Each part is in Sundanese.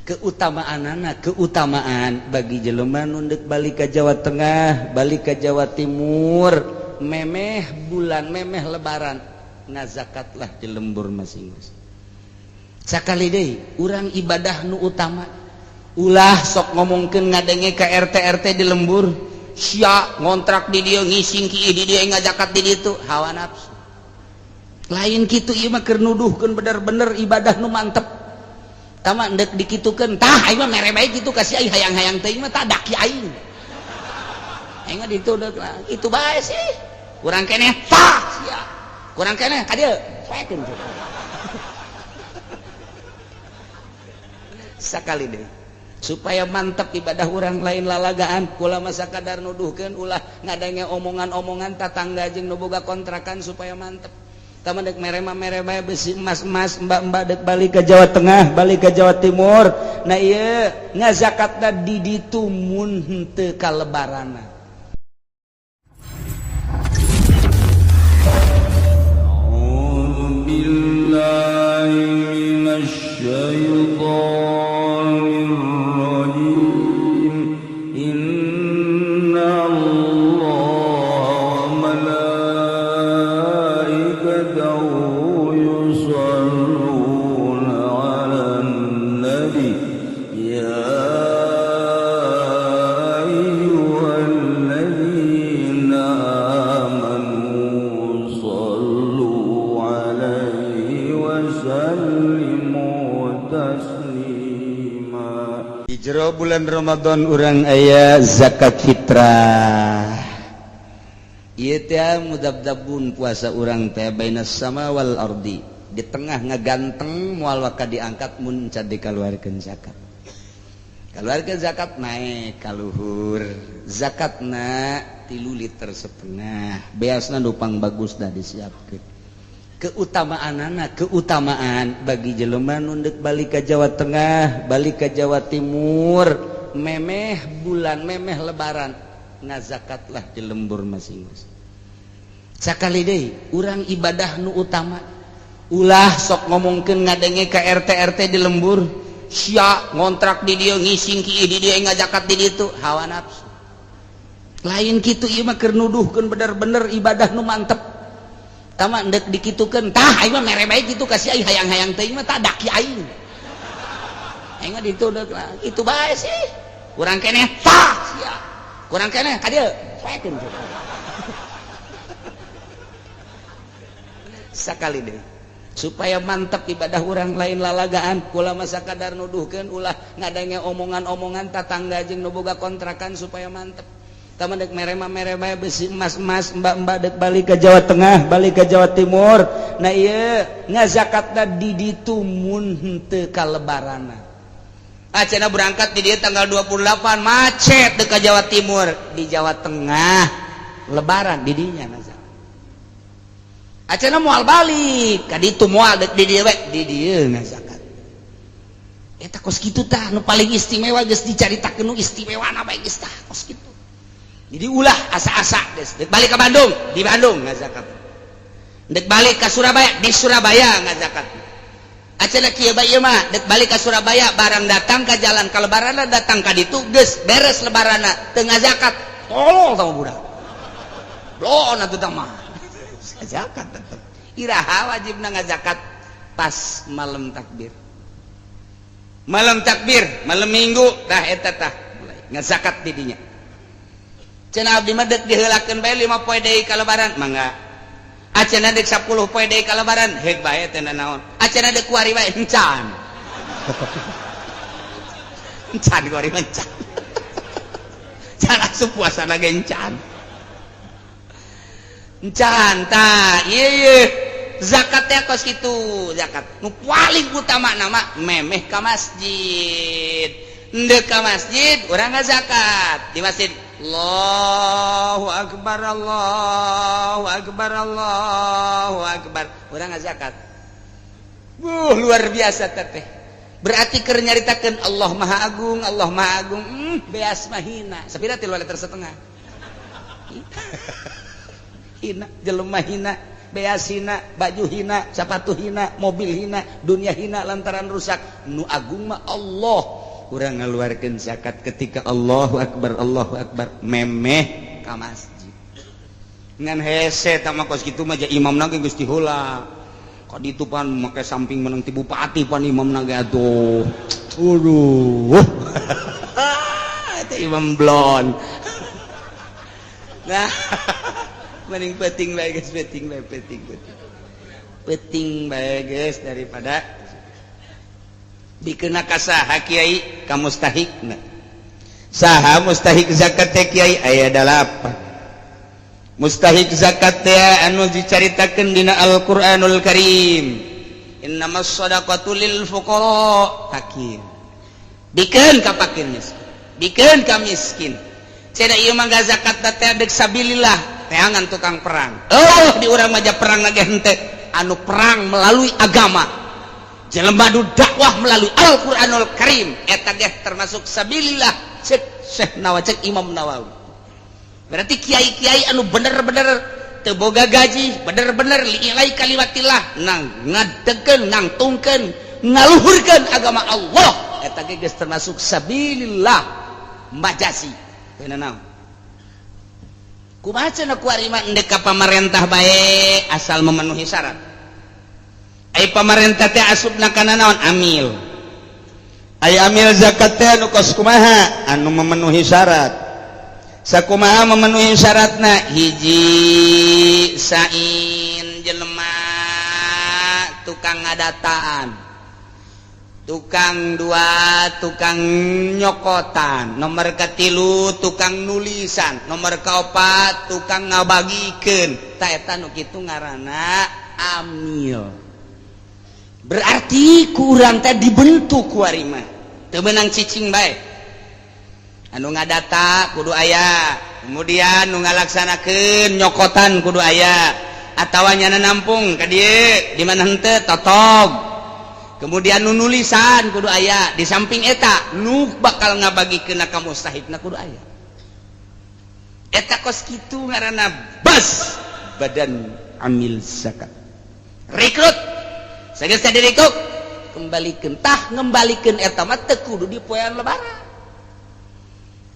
Keutamaan anak, keutamaan bagi jelema nu ndek balik ke Jawa Tengah, balik ke Jawa Timur, memeh bulan, memeh Lebaran, ngazakatlah di lembur masing-masing. Sakali deui, urang ibadah nu utama, ulah sok ngomongkeun ngadenge ka RT RT di lembur, sia ngontrak di dieu, ngising ki di dieu, ngazakat di ditu, hawa nafsu. Lain kitu, ieu mah keur nuduhkeun bener-bener ibadah nu mantep. Tama ndek dikitukeun, tah aing mah mere bae kitu kasih aing, hayang-hayang teuing mah tah daki aing. Aing mah ditu deuk itu bae sih. Kurang keneh tah sia. Kurang keneh ka dieu, poekeun. Sakali deui, supaya mantep ibadah urang, lain lalagaan. Kula masa kadar nuduhkeun, ulah ngadenge omongan-omongan tatangga jeung nu boga kontrakan, supaya mantep. Tama dek merema merema besi emas-emas, mbak-mbak dek balik ke Jawa Tengah, balik ke Jawa Timur. Nah, iya, ngazakatna di ditu mun henteu kalebarana. أعوذ بالله من الشيطان الرجيم. إن الله وملائكته يصلون على النبي يا أيها الذين آمنوا صلوا عليه وسلموا تسليما. Di jero bulan Ramadan urang aya zakat fitrah. Ieu teh mudabdabun puasa urang teh bainas sama wal ardi, di tengah ngaganteng, moal waka diangkat mun can dikaluarkeun zakat. Kaluarkeun zakat naik ka luhur. Zakatna 3,5 liter. Beasna nu pang bagus dah disiapkeun. Keutamaan anak, keutamaan bagi jelema nu ndek balik ke Jawa Tengah, balik ke Jawa Timur, memeh bulan, memeh Lebaran, ngazakatlah di lembur masing-masing. Sakali deui, urang ibadah nu utama, ulah sok ngomongkeun ngadenge ka RT RT di lembur, sia ngontrak di dieu, ngising ki di dieu, ngazakat di ditu, hawa nafsu. Lain kitu, ieu mah keur nuduhkeun bener-bener ibadah nu mantep. Tama ndek dikitukeun, tah aing mah mere bae kitu kasih aing, hayang-hayang teuing mah tah daki aing. Aing mah ditu deuk itu bae sih. Kurang keneh tah sia. Kurang keneh ka dieu, poekeun. Sakali deui, supaya mantep ibadah urang, lain lalagaan. Kula masa kadar nuduhkeun, ulah ngadenge omongan-omongan tatangga jeung nu boga kontrakan, supaya mantep. Tama dek merema merema besi emas-emas, mbak-mbak dek balik ke Jawa Tengah, balik ke Jawa Timur. Nah, iya, ngazakatna di ditu mun henteu kalebarana. Acana berangkat di dieu tanggal 28, macet dek ke Jawa Timur, di Jawa Tengah Lebaran di dinya ngazakat. Acana moal balik ka ditu, moal dek di dieu we, di dieu ngazakat. Eta kos kitu tah nu paling istimewa, geus dicaritakeun nu istimewana bae geus tah kos kitu. Jadi ulah asa-asa geus dek balik ke Bandung, di Bandung ngazakat. Dek balik ke Surabaya, di Surabaya ngazakat. Acana kieu bae ieu mah, dek balik ke Surabaya, barang datang ke jalan ka Lebaranna, datang ka ditu geus beres Lebaranna, teu ngazakat. Tolol tah budak. Bloon atuh tah mah. Zakat tetep. Iraha wajibna ngazakat? Pas malam takbir. Malam takbir, malam Minggu tah eta tah mulai ngazakat di dinya. Cenah abdi mah dek diheulakeun bae 5 poe deui ka Lebaran, mangga. Acenah dek 10 poe deui ka Lebaran, heug bae teh naon. Acenah dek kuari bae encan. Encan kuari mah encan. Can asup puasa ge encan. Encan tah, ieu ieu zakat teh kos kitu, zakat. Nu paling utama nama memeh ka masjid. Ndek ka masjid urang ngazakat di masjid. Allahu akbar, Allahu akbar, Allahu akbar. Urang ngazakat. Luar biasa teteh. Berarti keur nyaritakeun Allah Maha Agung, Allah Maha Agung. Beas mah hina. Sapira 3,5 liter. Hina, jelema hina, beas hina, baju hina, sepatu hina, mobil hina, dunia hina lantaran rusak. Nu agung mah Allah. Kurang ngeluarkan zakat ketika Allahu Akbar, Allahu Akbar, memeh ka masjid. Ngan hese tama kos kitu mah, imam ge geus diheula. Ka ditu pan make samping menang ti bupati pan imam ge atuh. Aduh. Itu imam blon. Nah, mending penting bae geus, penting bae, penting penting. Penting bae geus daripada dikena ka saha, Kiai? Ka mustahikna. Saha mustahik zakat teh, Kiai? Aya dalapan mustahik zakat teh anu dicaritakeun dina Al-Qur'anul Karim. Innamas shadaqatu lil fuqara, fakir. Bikeun ka fakir miskin, bikeun ka miskin. Cenah ieu mah zakat teh deuk sabilillah, teangan tukang perang. Oh, di urang mah perang lagi henteu, anu perang melalui agama, jelema nu dakwah melalui Al-Qur'anul Karim, eta ge termasuk sabilillah, cek Syekh Nawawi, cek Imam Nawawi. Berarti kiai-kiai anu bener-bener teu boga gaji, bener-bener li'ilai kalimatillah, nang ngadegkeun, nangtungkeun, ngaluhurkeun agama Allah, eta ge geus termasuk sabilillah majasi. Teu naon, kumaha cenah kuari mah? Endek ka pamarentah bae asal memenuhi syarat. Ai pamarentah teh asupna kana naon? Amil. Ai amil zakat teh anu kos kumaha? Anu memenuhi syarat. Sakumaha memenuhi syaratna? Hiji, sain jelema tukang ngadataan, tukang dua tukang nyokotan, nomor katilu tukang nulisan, nomor kaopat tukang ngabagikeun. Ta eta nu kitu ngaranna amil. Berarti kurang teh dibentuk kuari mah teu meunang cicing bae. Anu ngadata kudu aya, kemudian nu ngalaksanakeun nyokotan kudu aya, atawa nyana nampung ka dieu di mana henteu totog, kemudian nu nulisan kudu aya, di samping eta nu bakal ngabagikeun ka mustahikna kudu aya. Eta kos kitu ngaranna bas badan amil zakat. Rekrut sageus direkrut, kembalikan. Tah, ngembalikan eta mah teu kudu di poean Lebaran,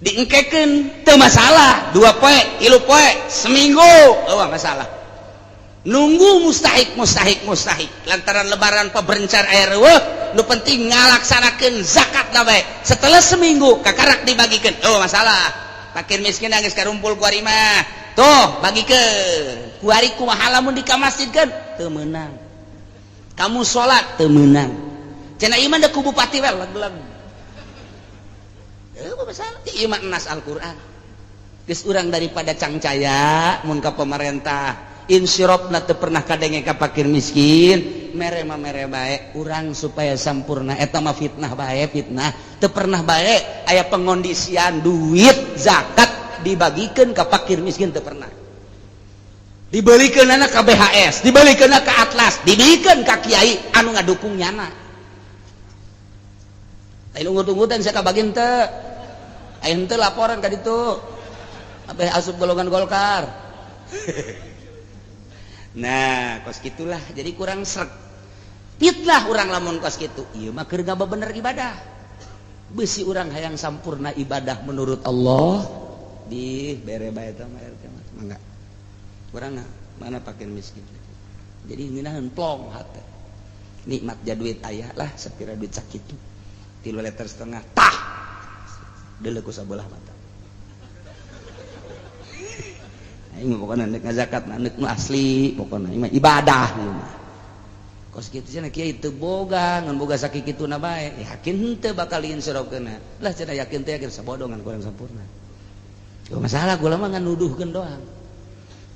diengkekeun teu masalah, 2 poe, 3 poe, seminggu euweuh masalah. Nunggu mustahik, mustahik, mustahik, lantaran Lebaran peberencar air euweuh, nu penting ngalaksanakeun zakat na bae. Setelah seminggu kakarak dibagikeun, oh masalah. Fakir miskin geus karumpul kuari mah, tuh bagikeun kuari. Kumaha lamun di ka masjid kan teu meunang, kamu salat teu meunang, cenah ieu mah da ku bupati we leg-leg. Euweuh masalah, ieu mah nas Al-Qur'an geus. Urang daripada cangcaya mun ka pemerintah insirobna teu pernah kadenge ka fakir miskin, mere mah mere bae urang supaya sampurna. Eta mah fitnah bae, fitnah. Teu pernah bae aya pengondisian duit zakat dibagikeun ka fakir miskin, teu pernah. Dibelikeun anak ka BHS, dibelikeun ka Atlas, dibelikeun ka kiai anu ngadukung nyana. Lain ungut-ungutan saya kabagin teu. Aya henteu laporan ka ditu abeh asup golongan Golkar. Nah, kos gitulah, jadi kurang srek. Fitnah urang lamun kos kitu. Ieu mah keur bener ibadah. Besi urang hayang sampurna ibadah menurut Allah di bere bae eta mah RT mah. Mangga. Urang mana fakir miskin. Jadi ngeunaheun plong hate. Nikmat ja duit aya lah sapira duit sakitu. 3,5 liter tah. Deuleu ku sabelah mata. Aing mah pokona nek ngazakat nek nu asli, pokona ieu mah ibadah ieu mah. Kos kitu cenah kiai teu boga, ngan boga sakikituna bae. Yakin henteu bakal diinsyirofkeunna. Lah cenah yakin teh yakin sabodongan kurang sampurna. Gak masalah, gua mah ngan nuduhkeun doang.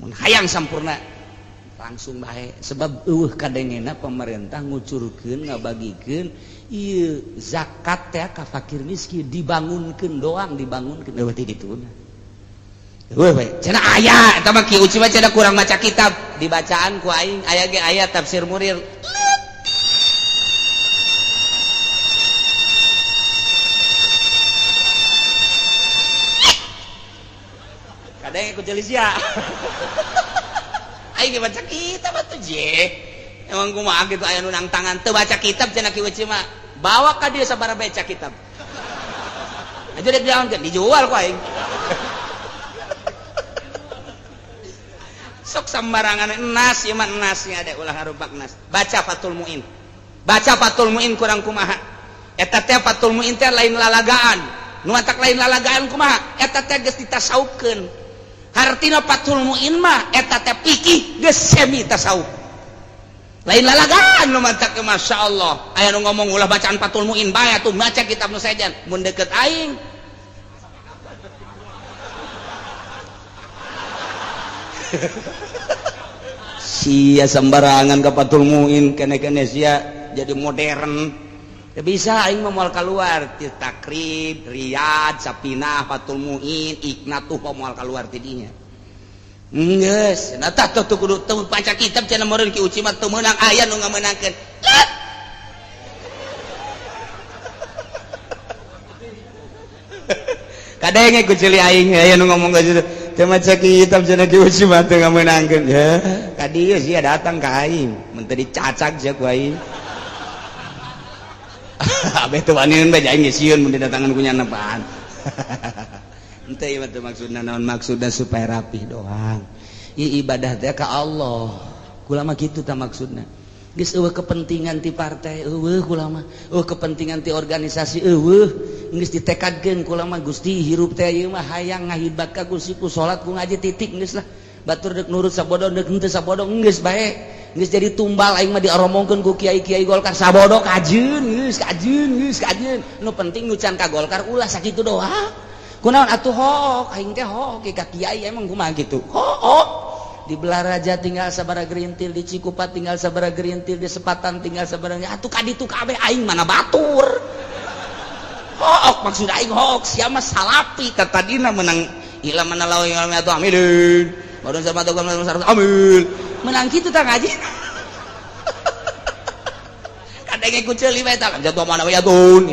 Mun hayang sampurna langsung bae, sebab eueuh kadengena pemerintah ngucurkeun ngabagikeun ieu zakat teh ka fakir miskin, dibangunkeun doang, dibangunkeun eueuh ti dituna. Eueuh we cenah aya eta mah. Ki Uci mah cenah kurang maca kitab, dibacaan ku aing aya ge aya tafsir Munir. Kadang ikut jelisia aing ge baca kitab atuh je. Emang kumaha gitu, aya nu nang tangan teu baca kitab cenah Ki Uci mah, bawa ka dieu sabaraha baca kitab. Aja dek diaonkeun dijual ku aing. Sok sembarangan enas ieu mah enasnya ada ulah harubak nas. Baca Fathul Muin. Baca Fathul Muin kurang kumaha. Eta teh Fathul Muin teh lain lalagaan. Nu matak lain lalagaan kumaha? Eta teh geus ditasawufkeun. Hartina Fathul Muin mah eta teh fikih geus semi tasawuf. Lain lalagaan nu matak ke Masya Allah. Aya nu ngomong ulah bacaan Fathul Muin bae atuh maca kitab nu sejen mun deket aing. Sia sembarangan ke Fathul Muin kene-kene sia jadi modern. Ya bisa aing mah moal keluar ti Takrib, Riyad, Sapinah, Fathul Muin, Iknatuh moal keluar ti dinya. Geus, nah tah tuh kudu teu baca kitab cenah meureun Ki Uci mah teu meunang aya nu ngamenangkeun. Kadenge ku ceuli aing aya nu ngomong ka situ. Teu maca kitab cenah Ki Uci mah teu ngamenangkeun. Ya, ka dieu sia datang ka aing, mun teu dicacag sia ku aing. Abeh teu waniun bae aing geus sieun mun didatangan ku nyana apaan. Henteu ieu mah teu maksudna naon, maksudna supaya rapih doang. Ieu ibadah teh ka Allah. Kula mah kitu tah maksudna. Geus eueuh kepentingan ti partai, eueuh kula mah. Eueuh kepentingan ti organisasi, eueuh. Geus ditekadkeun kula mah Gusti hirup teh ieu mah hayang ngahibat ka Gusti ku salat ku ngaji titik geus lah. Batur deuk nurut sabodo deuk henteu sabodo geus bae. Geus jadi tumbal aing mah dioromongkeun ku kiai-kiai Golkar sabodo kajeun geus kajeun geus kajeun. Nu penting nu can ka Golkar ulah sakitu doang. Kunaon atuh hook aing teh hook ka kiai emang kumaha kitu. Hook. Di Belaraja tinggal sabara gerintil, di Cikupa tinggal sabara gerintil, di Sepatan tinggal sabara atuh ka ditu kabeh aing mana batur. Hook maksud aing hook sia mah salapi kata dina menang ila mana lawan atuh amilin. Baru sama tuh amil. Menang kitu tah ngaji. Kadenge ku ceuli bae tah jatuh mana we atun.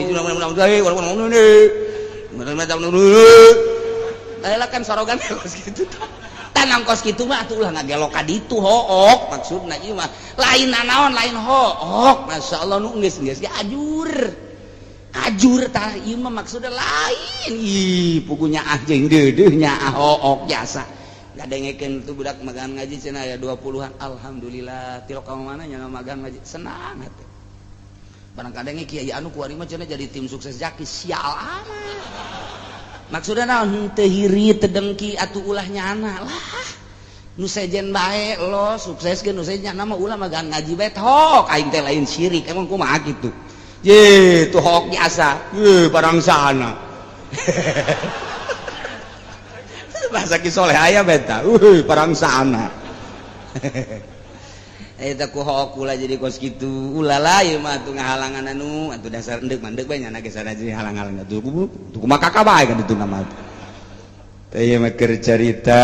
Bae kan sorogan kos kitu tah. Tanam kos kitu mah atuh ulah ngagelok ka ditu hook maksudna ieu mah lain nanaon lain hook. Masyaallah nu geus geus ge ajur. Ajur tah ieu mah maksudna lain. Ih pugunya ah jeung deudeuh nya hook jasa. Ngadengekeun tuh budak magang ngaji cenah aya 20-an. Alhamdulillah tilok ka mana nya magang ngaji senang hati. Barang kadenge kiai anu kuari mah cenah jadi tim sukses Zaki sial amat. Maksudna naon henteu hiri teu dengki atuh ulah nyana lah. Nu sejen bae lo sukseskeun nu sejen mah ulah magang ngaji bae tok aing teh lain syirik emang kumaha kitu. Ye tuh hook jasa. Ye barang sana. Bahasa Ki Soleh aya beta. Uhuy parang sana. Eta ku hook ulah jadi kos kitu. Ulah lah ieu mah atuh ngahalangan anu atuh dasar endek mah endek bae nya geus ada halang-halang atuh kumaha kakak bae ka ditu mah. Teh ieu mah keur carita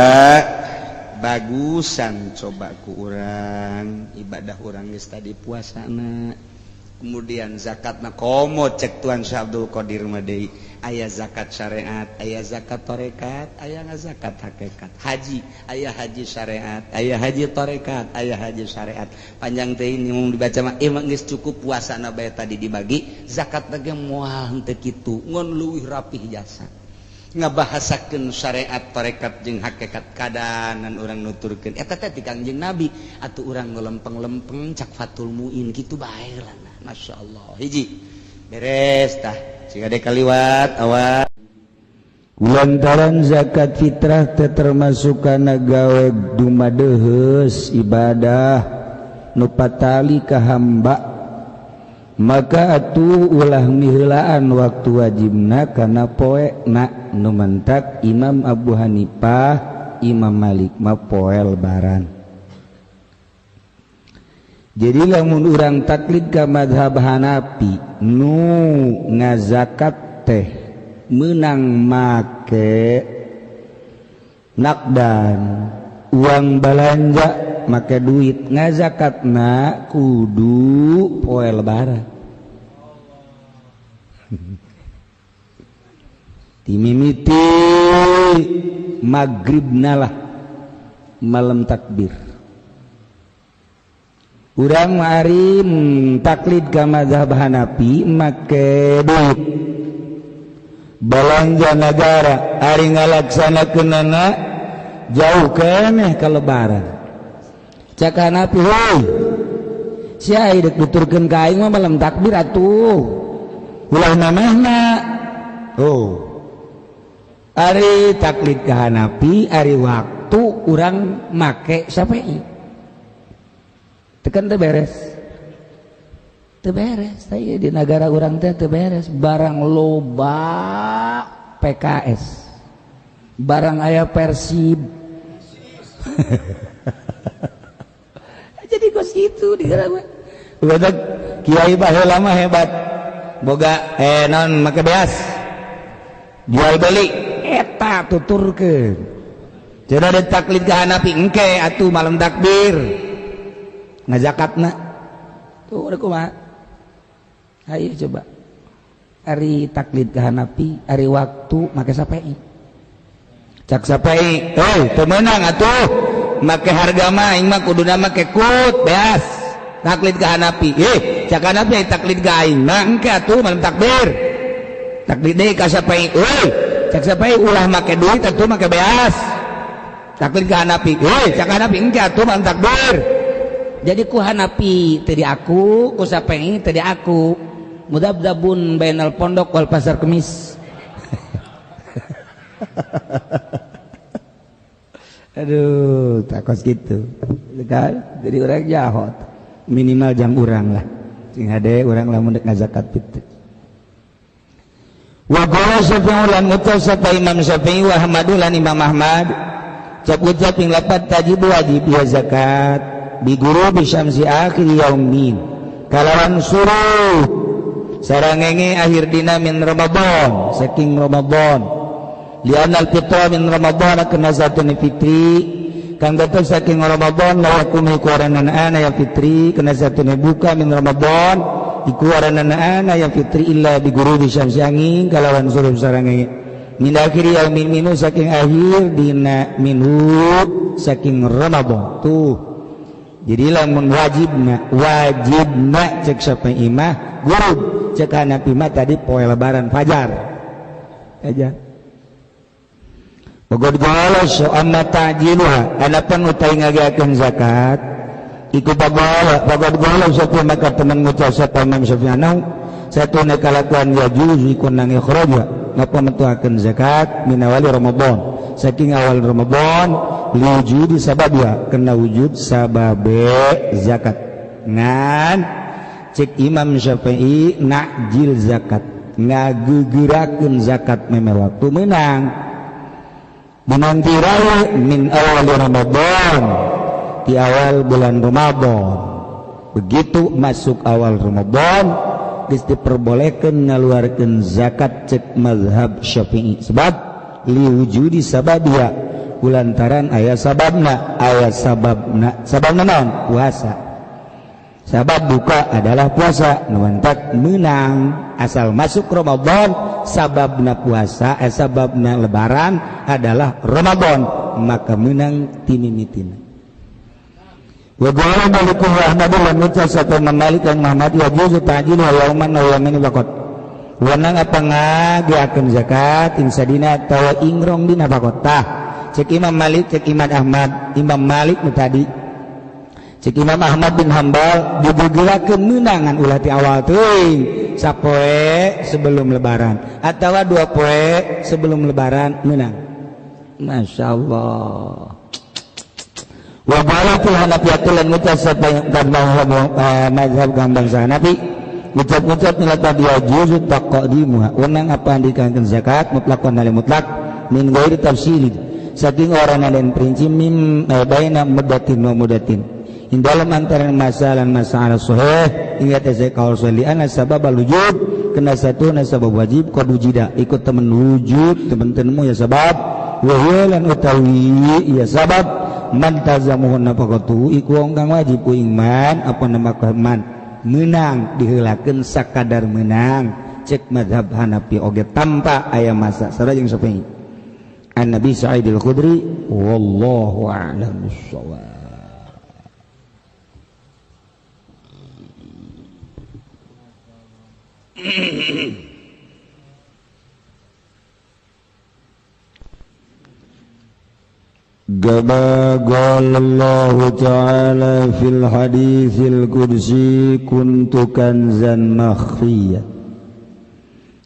bagusan coba ku urang ibadah urang geus tadi puasana. Kemudian zakatna komo cek Tuan Syekh Abdul Qadir mah deui aya zakat syariat, aya zakat tarekat, aya zakat hakikat. Haji, aya haji syariat, aya haji tarekat, aya haji syariat. Panjang teh ini mun dibaca mah emang geus cukup puasana bae tadi dibagi, zakat ge moal henteu kitu, ngon leuwih rapih jasa. Ngabahasakeun syariat tarekat jeung hakikat kadanan urang nuturkeun. Eta teh ti Kangjeng Nabi atuh urang ngelempeng-lempeng cak Fathul Muin kitu bae lah. Masya Allah hiji beres tah jika dek kaliwat awal lantaran zakat fitrah teh termasuk kana gawe dumadeheus ibadah nu patali ka hamba maka atuh ulah miheulaan waktu wajibna kana poena nu mentak Imam Abu Hanifah Imam Malik mah poe lebaran. Jadi lamun urang taklid ka mazhab Hanafi nu ngazakat teh menang make nakdan uang balanja make duit ngazakatna kudu poe lebaran. Timimiti magribna lah malam takbir. Urang mari taklid ka mazhab Hanafi make duit Belanja negara ari ngalaksanakeunana jauh keneh ka lebaran. Cak Hanapi heuy. Sia dek nuturkeun ka aing mah malam takbir atuh. Ulah namahna. Oh. Ari taklid ka Hanapi ari waktu urang make Syafi'i. Tekan teu beres. Teu beres, teh di negara urang teh teu beres, barang loba PKS. Barang aya Persib. Jadi kos kitu di negara mah. Udah kiai baheula mah hebat. Boga naon make beas. Jual beli eta tuturkeun. Jadi ada taklid ka Hanapi engke atuh malam takbir. Ngazakatna. Tuh udah kumaha. Ayo coba. Ari taklid ka Hanapi, ari waktu make Syafi'i. Cak Syafi'i, heuh teu meunang atuh. Make harga mah aing mah kuduna make kut beas. Taklid ka Hanapi. Cak Hanapi taklid ka aing mah engke atuh malam takbir. Taklid deui ka Syafi'i. Euy, cak Syafi'i ulah make duit atuh make beas. Taklid ka Hanapi. Euy, cak Hanapi engke atuh malam takbir. Jadi ku Hanapi teu diaku, ku Syafi'i teu diaku. Mudabdabun bainal pondok wal pasar kemis. Aduh, takos gitu. Kan? Jadi orang jahat. Minimal jam urang lah. Sing hade urang lamun dek ngazakat fitri. Wa qala Syafi'i lan ngucap sapa Imam Syafi'i wa Ahmad lan Imam Ahmad. Cak ucap ping lapat tajib wajib ya zakat bi guru bi syamsi akhir yaumin. Kalawan suruh sarangenge akhir dina min Ramadan, saking Ramadan. Lianal fitra min Ramadan kena satune fitri kang datang saking Ramadan la yakum iku ana ya fitri kena satune buka min Ramadan iku ana ya fitri illa bi guru syamsi angin kalawan suruh sarangenge min akhir yaumin minu saking akhir dina minhu saking Ramadan. Tuh jadi lamun wajibna wajibna cek Syafi'i mah guru cek Hanafi mah tadi poe lebaran fajar aja. Pagod golos amma ta'jiluha anapan utai ngageakeun zakat iku pagol pagod golos satu maka teman ngucap sapa Imam Syafi'i satuna kalakuan ya juzu iku nang ikhraja ngapa metuakeun zakat min awali Ramadan saking awal Ramadan liwujudi sababia kena wujud sababe zakat ngan cek Imam Syafi'i nakjil zakat ngagegerakeun zakat meme waktu menang menanti raya min awal Ramadan di awal bulan Ramadan. Begitu masuk awal Ramadan geus diperbolehkeun ngaluarkeun zakat cek mazhab Syafi'i sebab liwujudi sababia kulantaran aya sababna sababna naon puasa. Sabab buka adalah puasa nuantak menang asal masuk Ramadan sababna puasa sababna lebaran adalah Ramadan maka menang timimitina. Wa qala Malikum Ahmad lan ngucap Malik lan Muhammad wa juzu ta'jilu yauman wa yaumin faqat. Wenang apa ngageakeun zakat ing sadina atawa ing rong dina faqat. Tah cek Imam Malik cek Imam Ahmad, Imam Malik nu tadi cek Imam Ahmad bin Hambal digegerakeun meunangan ulah ti awal teuing sapoe sebelum lebaran atawa dua poe sebelum lebaran menang. Masya Allah. Wa baratul Hanafiyatul lan ngucap sapa mazhab bangsa Hanafi ngucap-ngucap nilai tadi juzu taqdimuha wenang apa dikaengkeun zakat mutlakon hal mutlak min ghairi tafsil saking orang dan prinsip mim baina mudatin wa mudatin in dalam antara masalah masalah sahih ingat saya kaul sahih sabab wujud kena satu nasabab wajib qad wujida ikut temen wujud temen tenemu ya sabab wa huwa lan utawi ya sabab man tazamuhun nafaqatu iku wong kang wajib ku iman apa nama man menang diheulakeun sakadar menang cek mazhab Hanafi oge tanpa aya masa sareng jeung Syafi'i. An Nabi Sa'id al-Khudri wallahu a'lam bissawab. Kama qala Allah ta'ala fil haditsil qudsi kuntu kanzan makhfiya.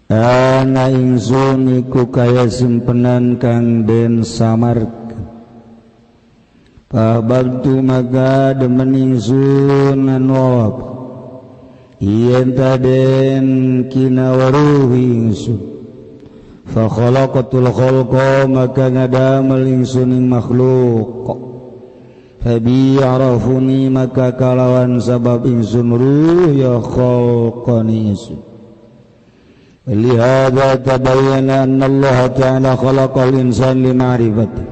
Ana ingsun iku kaya simpenan kang den samarkeun. Fabtu maka demen ingsun anu yen taden kinawaruhi ingsun. Fa khalaqatul khalqa maka ngadamel ingsun ing makhluk. Fa bi arafuni maka kalawan sabab ingsun ruh ya khalqani ingsun. Lihada tabayyana anna Allah ta'ala khalaqal insan li ma'rifati.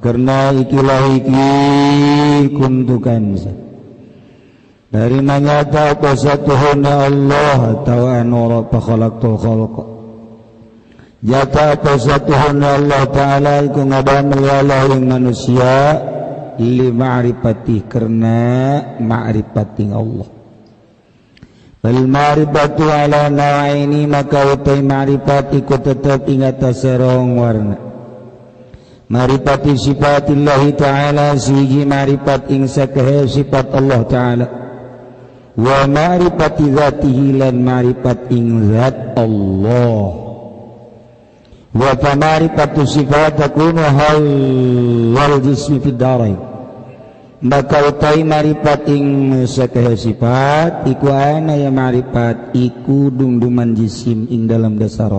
Karena ikilah iki kuntu kanza. Dari manyata apa satuhuna Allah ta'ala fa khalaqtul khalqa. Jata apa satuhuna Allah ta'ala iku ngadamel Allah ing manusia li ma'rifati karena ma'rifati Allah. Wal ma'rifatu ala nawaini maka utai ma'rifat iku tetep ing atase rong warna. Ma'rifati sifatillahi ta'ala siji ma'rifat ing sakehe sifat Allah ta'ala. Wa ma'rifati dzatihi lan ma'rifat ing zat Allah. Wa ma'rifatu sifat takunu hal wal jismi fid darain. Maka utai ma'rifat ing sakehe sifat iku ana ya ma'rifat iku dungduman jisim ing dalam dasar.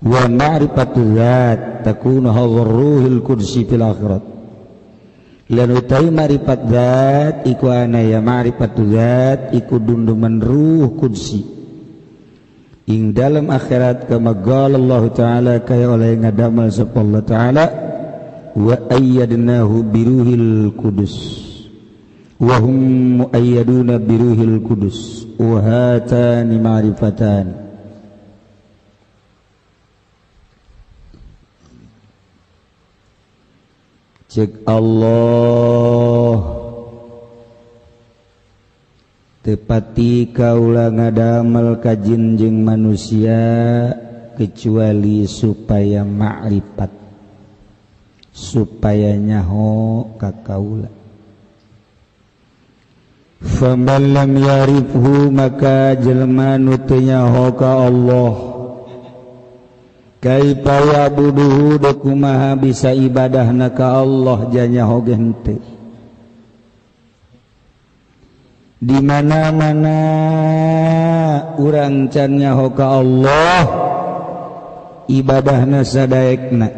Wa ma'rifatu dzat takunu hal ruhil qudsi fil akhirat. Lan utai ma'rifat dzat iku ana ya ma'rifatu dzat iku dunduman ruh qudsi ing dalam akhirat kama qala Allah ta'ala kaya oleh ngadamel sapa Allah ta'ala wa ayyadnahu biruhil qudus wa hum muayyaduna biruhil qudus wa hatani ma'rifatan. Cek Allah tepati kaula ngadamel kajin jeung manusia kecuali supaya ma'rifat, supaya nyaho ka kaula. Faman lam yarifhu maka jelema nu teu nyaho ka Allah kaifa ya'buduhu da kumaha bisa ibadahna ka Allah janyaho ge henteu. Di mana-mana urang can nyaho ka Allah ibadahna sadaekna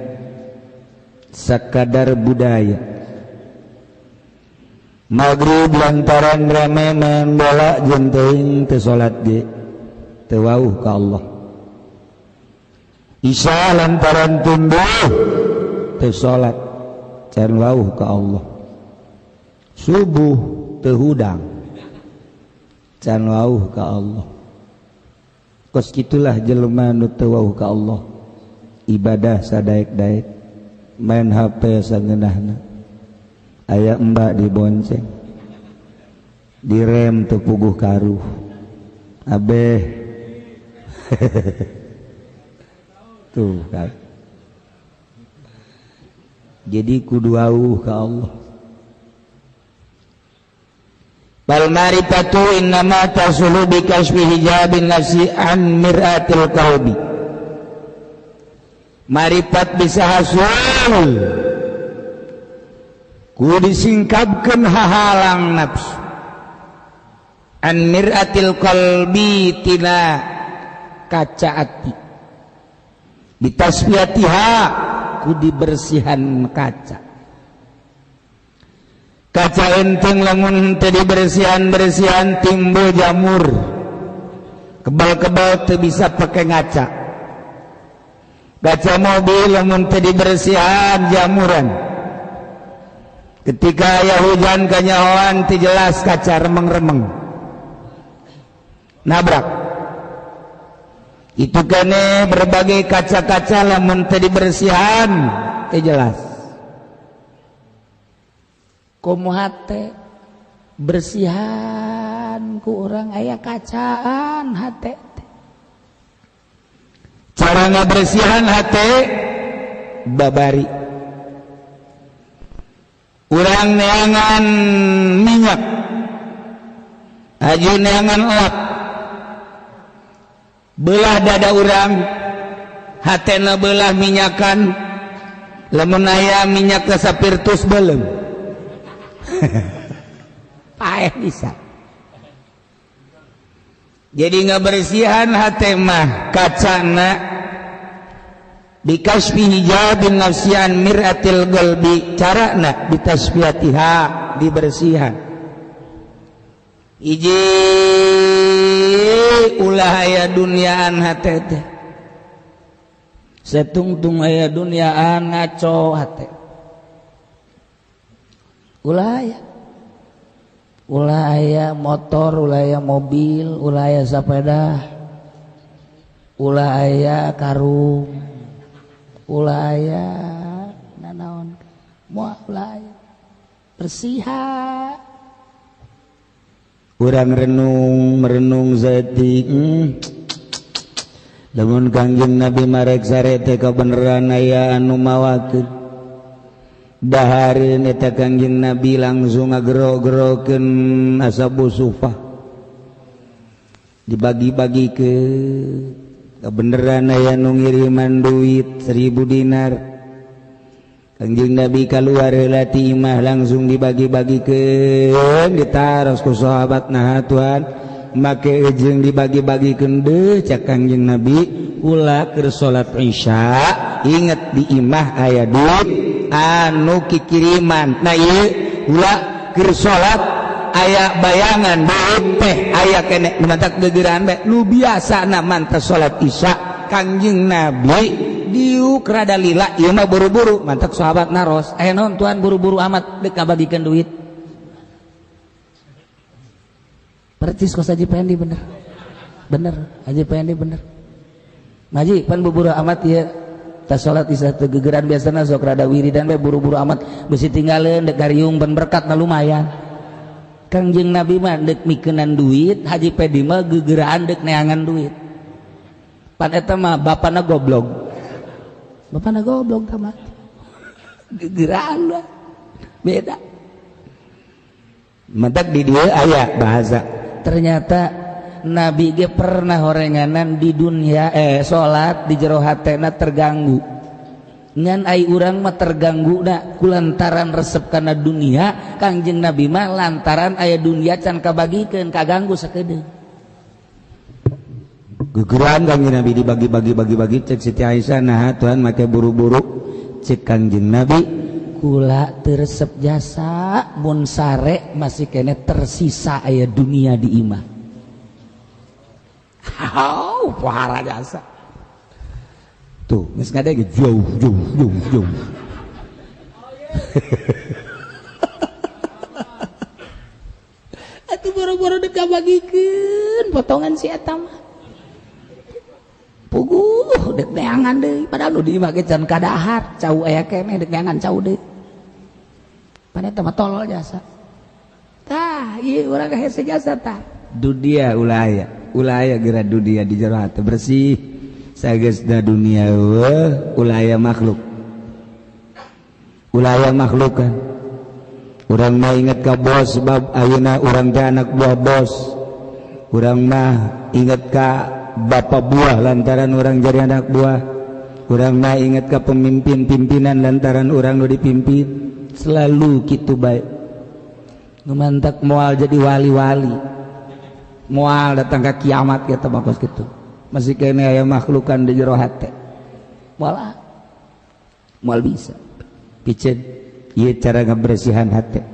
sakadar budaya. Maghrib lantaran rame main bola jeung teuing teu salat ge teu wauh ka Allah. Isya lantaran tunduh teu salat can wauh ka Allah. Subuh teu hudang can wauh ka Allah. Kos kitulah jelema nu teu wauh ka Allah, ibadah sadaek-daek, main HP sangeunahna, aya embak dibonceng, direm teu puguh karuh abeh. Tuh kan. Jadi kudu wauh ka Allah. Bal ma'rifatu innama tasulu bi kasfi hijabin nafsi an mir'atil qalbi. Ma'rifat bisa hasil ku disingkapkeun hahalang nafsu an mir'atil qalbi tina kaca ati, bitasfiyatiha ku dibersihan kaca. Kaca enteng lamun teu dibersihan-bersihan timbul jamur, kebal-kebal teu bisa pakai ngaca. Kaca mobil lamun teu dibersihan jamuran, ketika aya hujan kanyahoan teu jelas kaca remeng-remeng nabrak. Itu kene berbagai kaca-kaca lamun teu dibersihan teu jelas. Komo hate bersihan ku urang aya kacaan hate. Cara ngabersihan hate babari Urang neangan minyak, aju neangan lap, belah dada urang, hatena belah minyakan, lamun aya minyak sapirtus belum. Paeh bisa. Jadi ngabersihan hate mah kacana bikasfi hijabin nafsian miratil qalbi, carana bitasfiyatiha dibersihan. Hiji ulah aya duniaan hate teh, setungtung aya duniaan ngaco hate. Ulah aya, ulah aya motor, ulah aya mobil, ulah aya sepeda, ulah aya karung, ulah aya nanaon, moal ulah aya bersihan. Urang renung merenung zati, lamun Kangjeng Nabi marek sare teh kabeneran aya anu mawakeun. Dahareun eta Kangjeng Nabi langsung ngagero-gerokeun ashabu sufah, dibagi-bagikeun. Kabeneran aya nu ngiriman duit 1000 dinar. Kangjeng Nabi kaluar heula ti imah langsung dibagi-bagikeun, ditaros ku sahabat, nah Tuhan make jeung dibagi-bagikeun deuh. Cak Kangjeng Nabi, ulah keur salat Isya inget di imah aya duit anu kikiriman. Nah ieu ulah keur salat aya bayangan duit teh aya keneh nu mantak gegeran bae. Nu biasana mantas salat Isya Kangjeng Nabi diuk rada lila, ieu mah buru-buru. Mantak sahabat naros, non tuan buru-buru amat dek ngabagikeun duit. Percis kos Haji Pendi bener. Bener, Haji Pendi bener. Maji pan buru-buru amat ieu tas salat Isya teu gegeran biasana sok rada wiridan bae buru-buru amat bisi tinggaleun dek gariung ban berkat na lumayan. Kangjeng Nabi mah dek mikeunan duit, Haji Pendi mah gegeraan dek neangan duit. Pan eta mah bapana goblok. Bapana goblok tamat. Gegeraan lah. Beda. Mantak di dieu aya bahasa. Ternyata Nabi ge pernah horenganan di dunia salat di jero hatena terganggu. Ngan ai urang mah terganggu na kulantaran resep kana dunia, Kangjeng Nabi mah lantaran aya dunia can kabagikeun kaganggu sakedeung. Gegeran Kangjeng Nabi dibagi-bagi bagi-bagi. Cek Siti Aisyah, nah Tuhan make buru-buru. Cek Kangjeng Nabi, kula teu resep jasa mun sare masih kene tersisa aya dunia di imah. Hau pohara jasa. Tuh, geus ngadege jauh jauh jauh jauh. Atuh boro-boro dek kabagikeun potongan si eta mah. Puguh dek neangan deui, padahal nu di imah ge can kadahar, cau aya keneh dek neangan cau deui. Pan eta mah tolol jasa. Tah, ieu urang hese jasa tah. Dunia ulah aya, ulah aya geura dunia di jero hate bersih. Sageusna dunia eueuh, ulah aya makhluk. Ulah aya makhluk kan. Urang mah inget ka bos sebab ayeuna urang teh anak buah bos. Urang mah inget ka bapak buah lantaran orang jadi anak buah. Urang mah inget ka pemimpin pimpinan lantaran orang nu dipimpin. Selalu kitu bae. Nu mantak moal jadi wali-wali, moal datang ka kiamat kitu mah kos kitu. Masih kene aya makhlukan di jero hate. Moal moal bisa. Piceun ieu cara ngabersihan hate.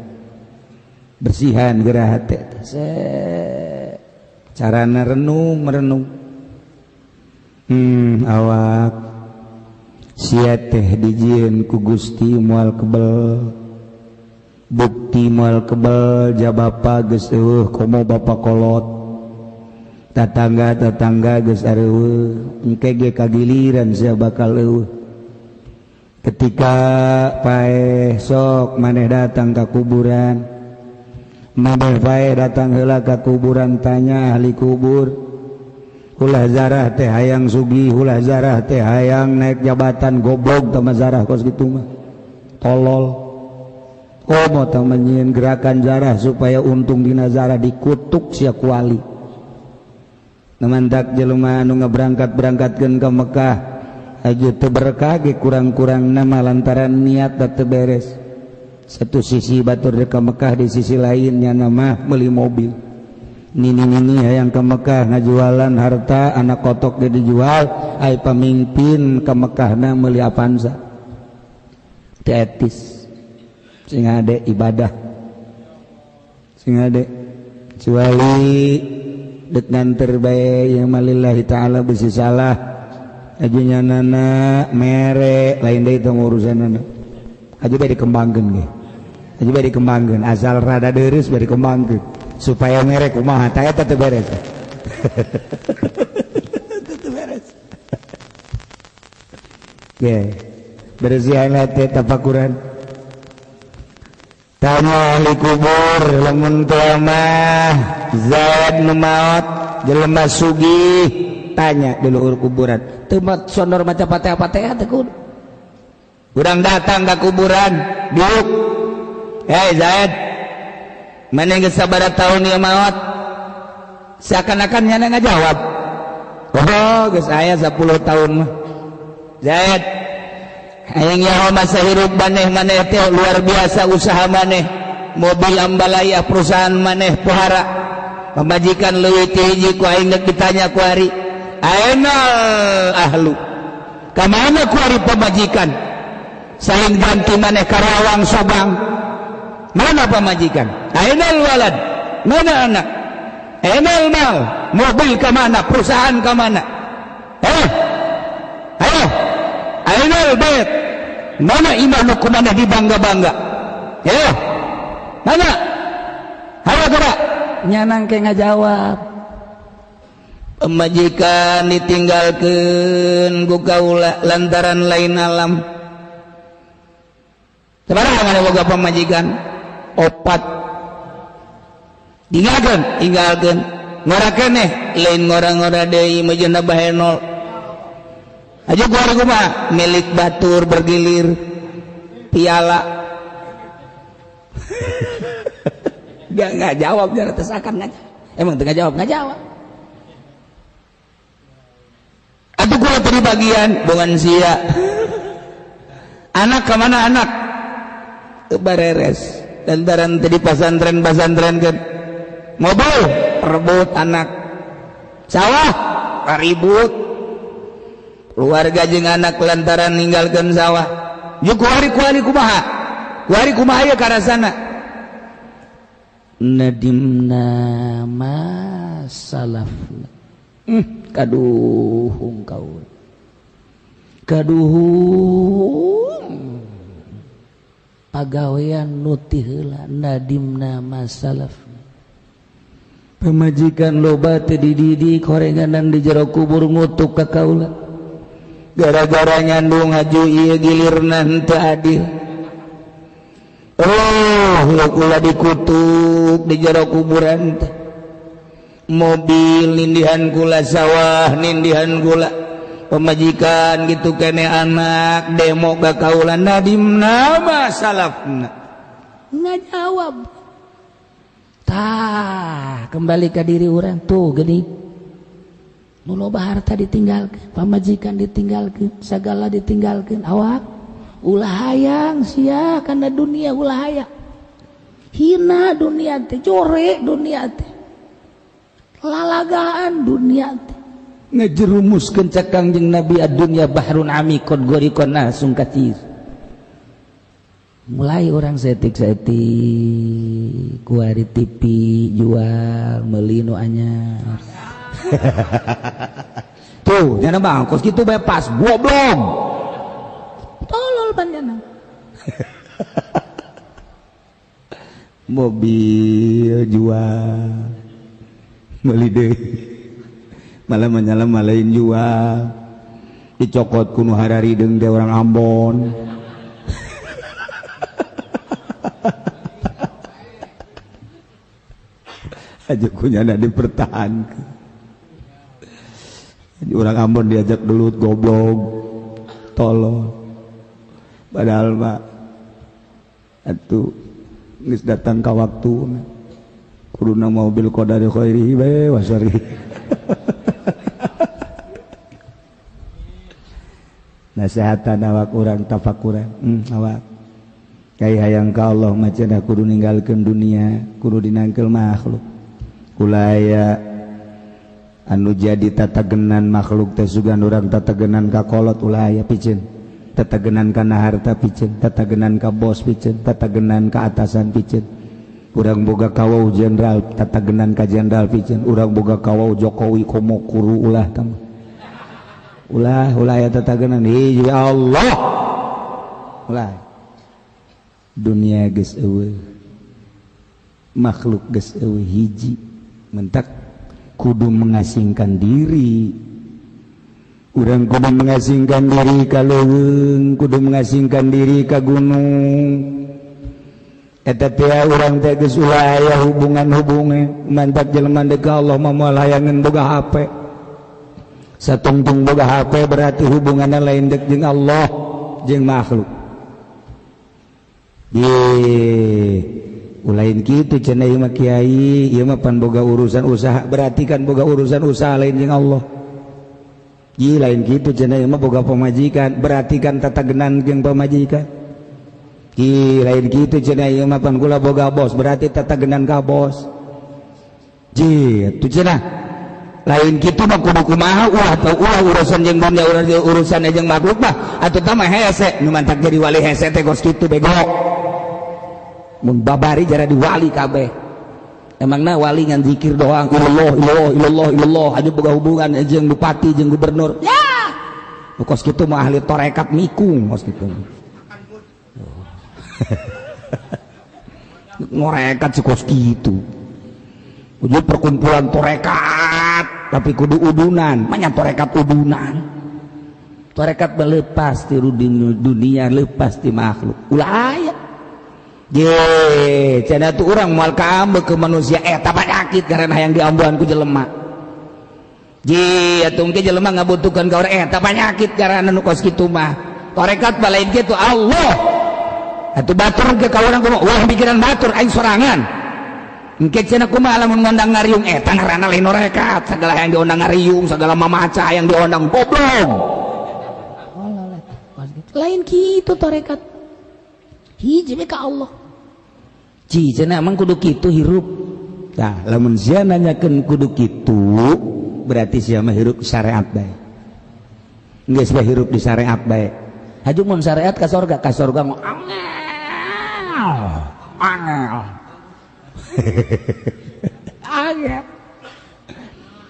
Bersihan geura hate. Carana renung merenung. Awak sia teh dijieun ku Gusti moal kebel. Bukti moal kebel ja bapa geus eueuh komo bapa kolot. Tatangga-tatangga geus areueuh, engke ge kagiliran sia bakal eueuh. Ketika paeh sok maneh datang ka kuburan, maneh paeh datang heula ka kuburan tanya ahli kubur, ulah zarah teh hayang sugih, ulah zarah teh hayang naik jabatan, goblok tama zarah kos kitu mah. Tolol. Komo tah nyieun gerakan zarah supaya untung dina zarah dikutuk sia kuali. Namantak jelema anu ngaberangkat-berangkatkeun ka Mekah aja teu berkah ge kurang-kurang nama lantaran niat teu beres. Satu sisi batur ka Mekah, di sisi lainnya nama beli mobil. Nini-nini hayang ke Mekah ngajualan harta anak kotok dia dijual, ai pamimpin ke Mekahna meuli Avanza. Teu etis. Sing ade ibadah. Sing ade kecuali dek nganter bae yang malillahi ta'ala bisi salah. Ajunya nana mere lain deui teh urusanana. Aja bae dikembangkeun ge. Aja bae dikembangkeun asal rada deurus bae dikembangkeun supaya mere kumaha tah eta teu beres. Teu beres. Ge. Bersihan hati tafakuran. Tanya ahli kubur lamun teu mah Zaid nu maot jelema sugih tanya di luhur kuburan. Teu sondor maca Fatihah-Fatihah teh kudu. Urang datang ke kuburan, diuk. Hei Zaid, mana geus sabaraha tahun ieu maot? Seakan-akan nyana ngajawab. Oh, geus aya 10 tahun mah. Zaid, hayang nyaho masa hirup maneh maneh teh luar biasa usaha maneh. Mobil ambalaya perusahaan maneh pohara. Pamajikan leuwih ti hiji ku aing deuk ditanya ku ari. Aina ahlu? Ka mana ku ari pamajikan? Saling ganti maneh Karawang Subang. Mana pamajikan? Ainal walad? Mana anak? Ainal mal? Mobil ke mana? Perusahaan ke mana? Ayo. Ainal bait? Mana imah nu ku maneh dibangga-bangga? Mana? Hayo gerak. Nyanang ke ngajawab. Pamajikan ditinggalkeun ku kaula lantaran lain alam. Sabaraha maneh boga pamajikan? Opat. Tinggalkeun, tinggalkeun. Ngora keneh, lain ngora-ngora deui mejeuna bahenol. Aja kuari kumaha? Milik batur bergilir piala. Dia nggak jawab, dia tesakan aja. Emang teu ngajawab, ngajawab. Atuh gua tadi bagian bongan sia. Anak kemana anak? Bareres lantaran tadi pasantren-pasantren kan mobil rebut anak, sawah ribut keluarga jeung anak lantaran ninggalkeun sawah. Yuk kuari-kuari kumaha? Kuari kumaha ya karasana? Nadimna masalafna. Kaduhung kaul. Kaduhung pagawean nu ti heula nadimna masalaf. Pamajikan loba teu dididik horenganan di jero kubur ngutuk ka kaula. Gara-gara nyandung haju ieu gilirna henteu adil. Oh, kula dikutuk di jero kuburan teh. Mobil nindihan kula, sawah nindihan kula. Pemajikan gitu kene anak demo ka kaula nadimna masalafna. Ngajawab. Tah, kembali ke diri urang tuh geuning. Nu loba harta ditinggalkeun, pamajikan ditinggalkeun, sagala ditinggalkeun, awak ulah hayang sia kana dunia ulah hayang. Hina dunia teh, jorek dunia teh. Lalagaan dunia teh. Ngejerumuskeun cak Kangjeng Nabi ad-dunya bahrun amikon gorikon nasung katsir. Mulai orang setik-setik kuari TV jual meuli nu anyar. Tuh, nyana bang, kos kitu bae pas goblok. Tolol panjenengan. Mobil jual meuli deui. Malah menyala malain jual. Dicokot ku nu hararideung teh orang Ambon. Aja kunyana dipertahankan. Orang Ambon diajak gelut goblok tolol. Padahal mah atuh Geus datang ka waktuna. Kuduna mobil qadari khairihi bae wa syarrihi. Nasehatan awak urang tafakuran. Awak. Kai hayang ka Allah mah cenah kudu ninggalkeun dunia, kudu dinangkeul makhluk. Kulaya anu jadi tatagenan makhluk teh sugan urang tatagenan ka kolot ulah aya piceun. Tatagenan kana harta piceun, tatagenan ka bos piceun, tatagenan ka atasan piceun. Urang boga kawau jenderal, tatagenan ka jenderal piceun. Urang boga kawau Jokowi komo kuru ulah tah. Ulah ulah aya tatagenan. Ya Allah. Ulah. Dunia geus eueuh. Makhluk geus eueuh hiji. Mentak kudu mengasingkan diri. Urang kudu mengasingkan diri ka leuweung, kudu mengasingkan diri ka gunung. Eta teh urang teh geus ulah aya hubungan-hubungan. Mantak jelema deuk ka Allah mah moal hayangeun boga HP. Satungtung boga HP berarti hubunganna lain deuk jeung Allah jeung makhluk. Ye, ulain kitu cenah ieu mah kiai, ieu mah pan boga urusan usaha, berarti kan boga urusan usaha lain jeung Allah. Ye, lain kitu cenah ieu mah boga pamajikan, berarti kan tatagenan jeung pamajikan. Ye, lain kitu cenah ieu mah pan kula boga bos, berarti tatagenan ka bos. Ye, atuh cenah lain kitu mah kudu kumaha ulah teu ulah urusan jeung dunia urusan jeung makhluk mah atuh tah mah hese nu mantak jadi wali hese teh kos kitu bego. Mun babari jara di wali kabeh. Emangna wali ngan zikir doang ilallah ilallah ilallah ilallah aja boga hubungan jeung bupati jeung gubernur. Ya. Nu kos kitu mah ahli tarekat mikung kos kitu. Ngorekat si kos kitu. Uju perkumpulan tarekat tapi kudu udunan, banyak tarekat udunan. Tarekat melepas ti dunia, lepas ti makhluk. Ulah aya. Ye, cenah tuh urang moal kaambe ke manusia eta penyakit karena hayang diambuhan ku jelema. Ye, atuh engke jelema ngabutuhkeun ka urang eta penyakit karena nu kos kitu mah. Tarekat mah lain kitu Allah. Atuh batur ke ka urang kumaha? Ulah pikiran batur aing sorangan. Engke cenah kumaha lamun ngondang ngariung eta ngaranna lain tarekat, segala hayang diondang ngariung, segala mamaca hayang diondang goblok. Lain kitu tarekat. Hiji we ka Allah. Ci cenah emang kudu kitu hirup. Tah, lamun sia nanyakeun kudu kitu, berarti sia mah hirup syariat bae. Geus bae hirup di syariat bae. Haju mun syariat ka sorga angel. Angel. Angel.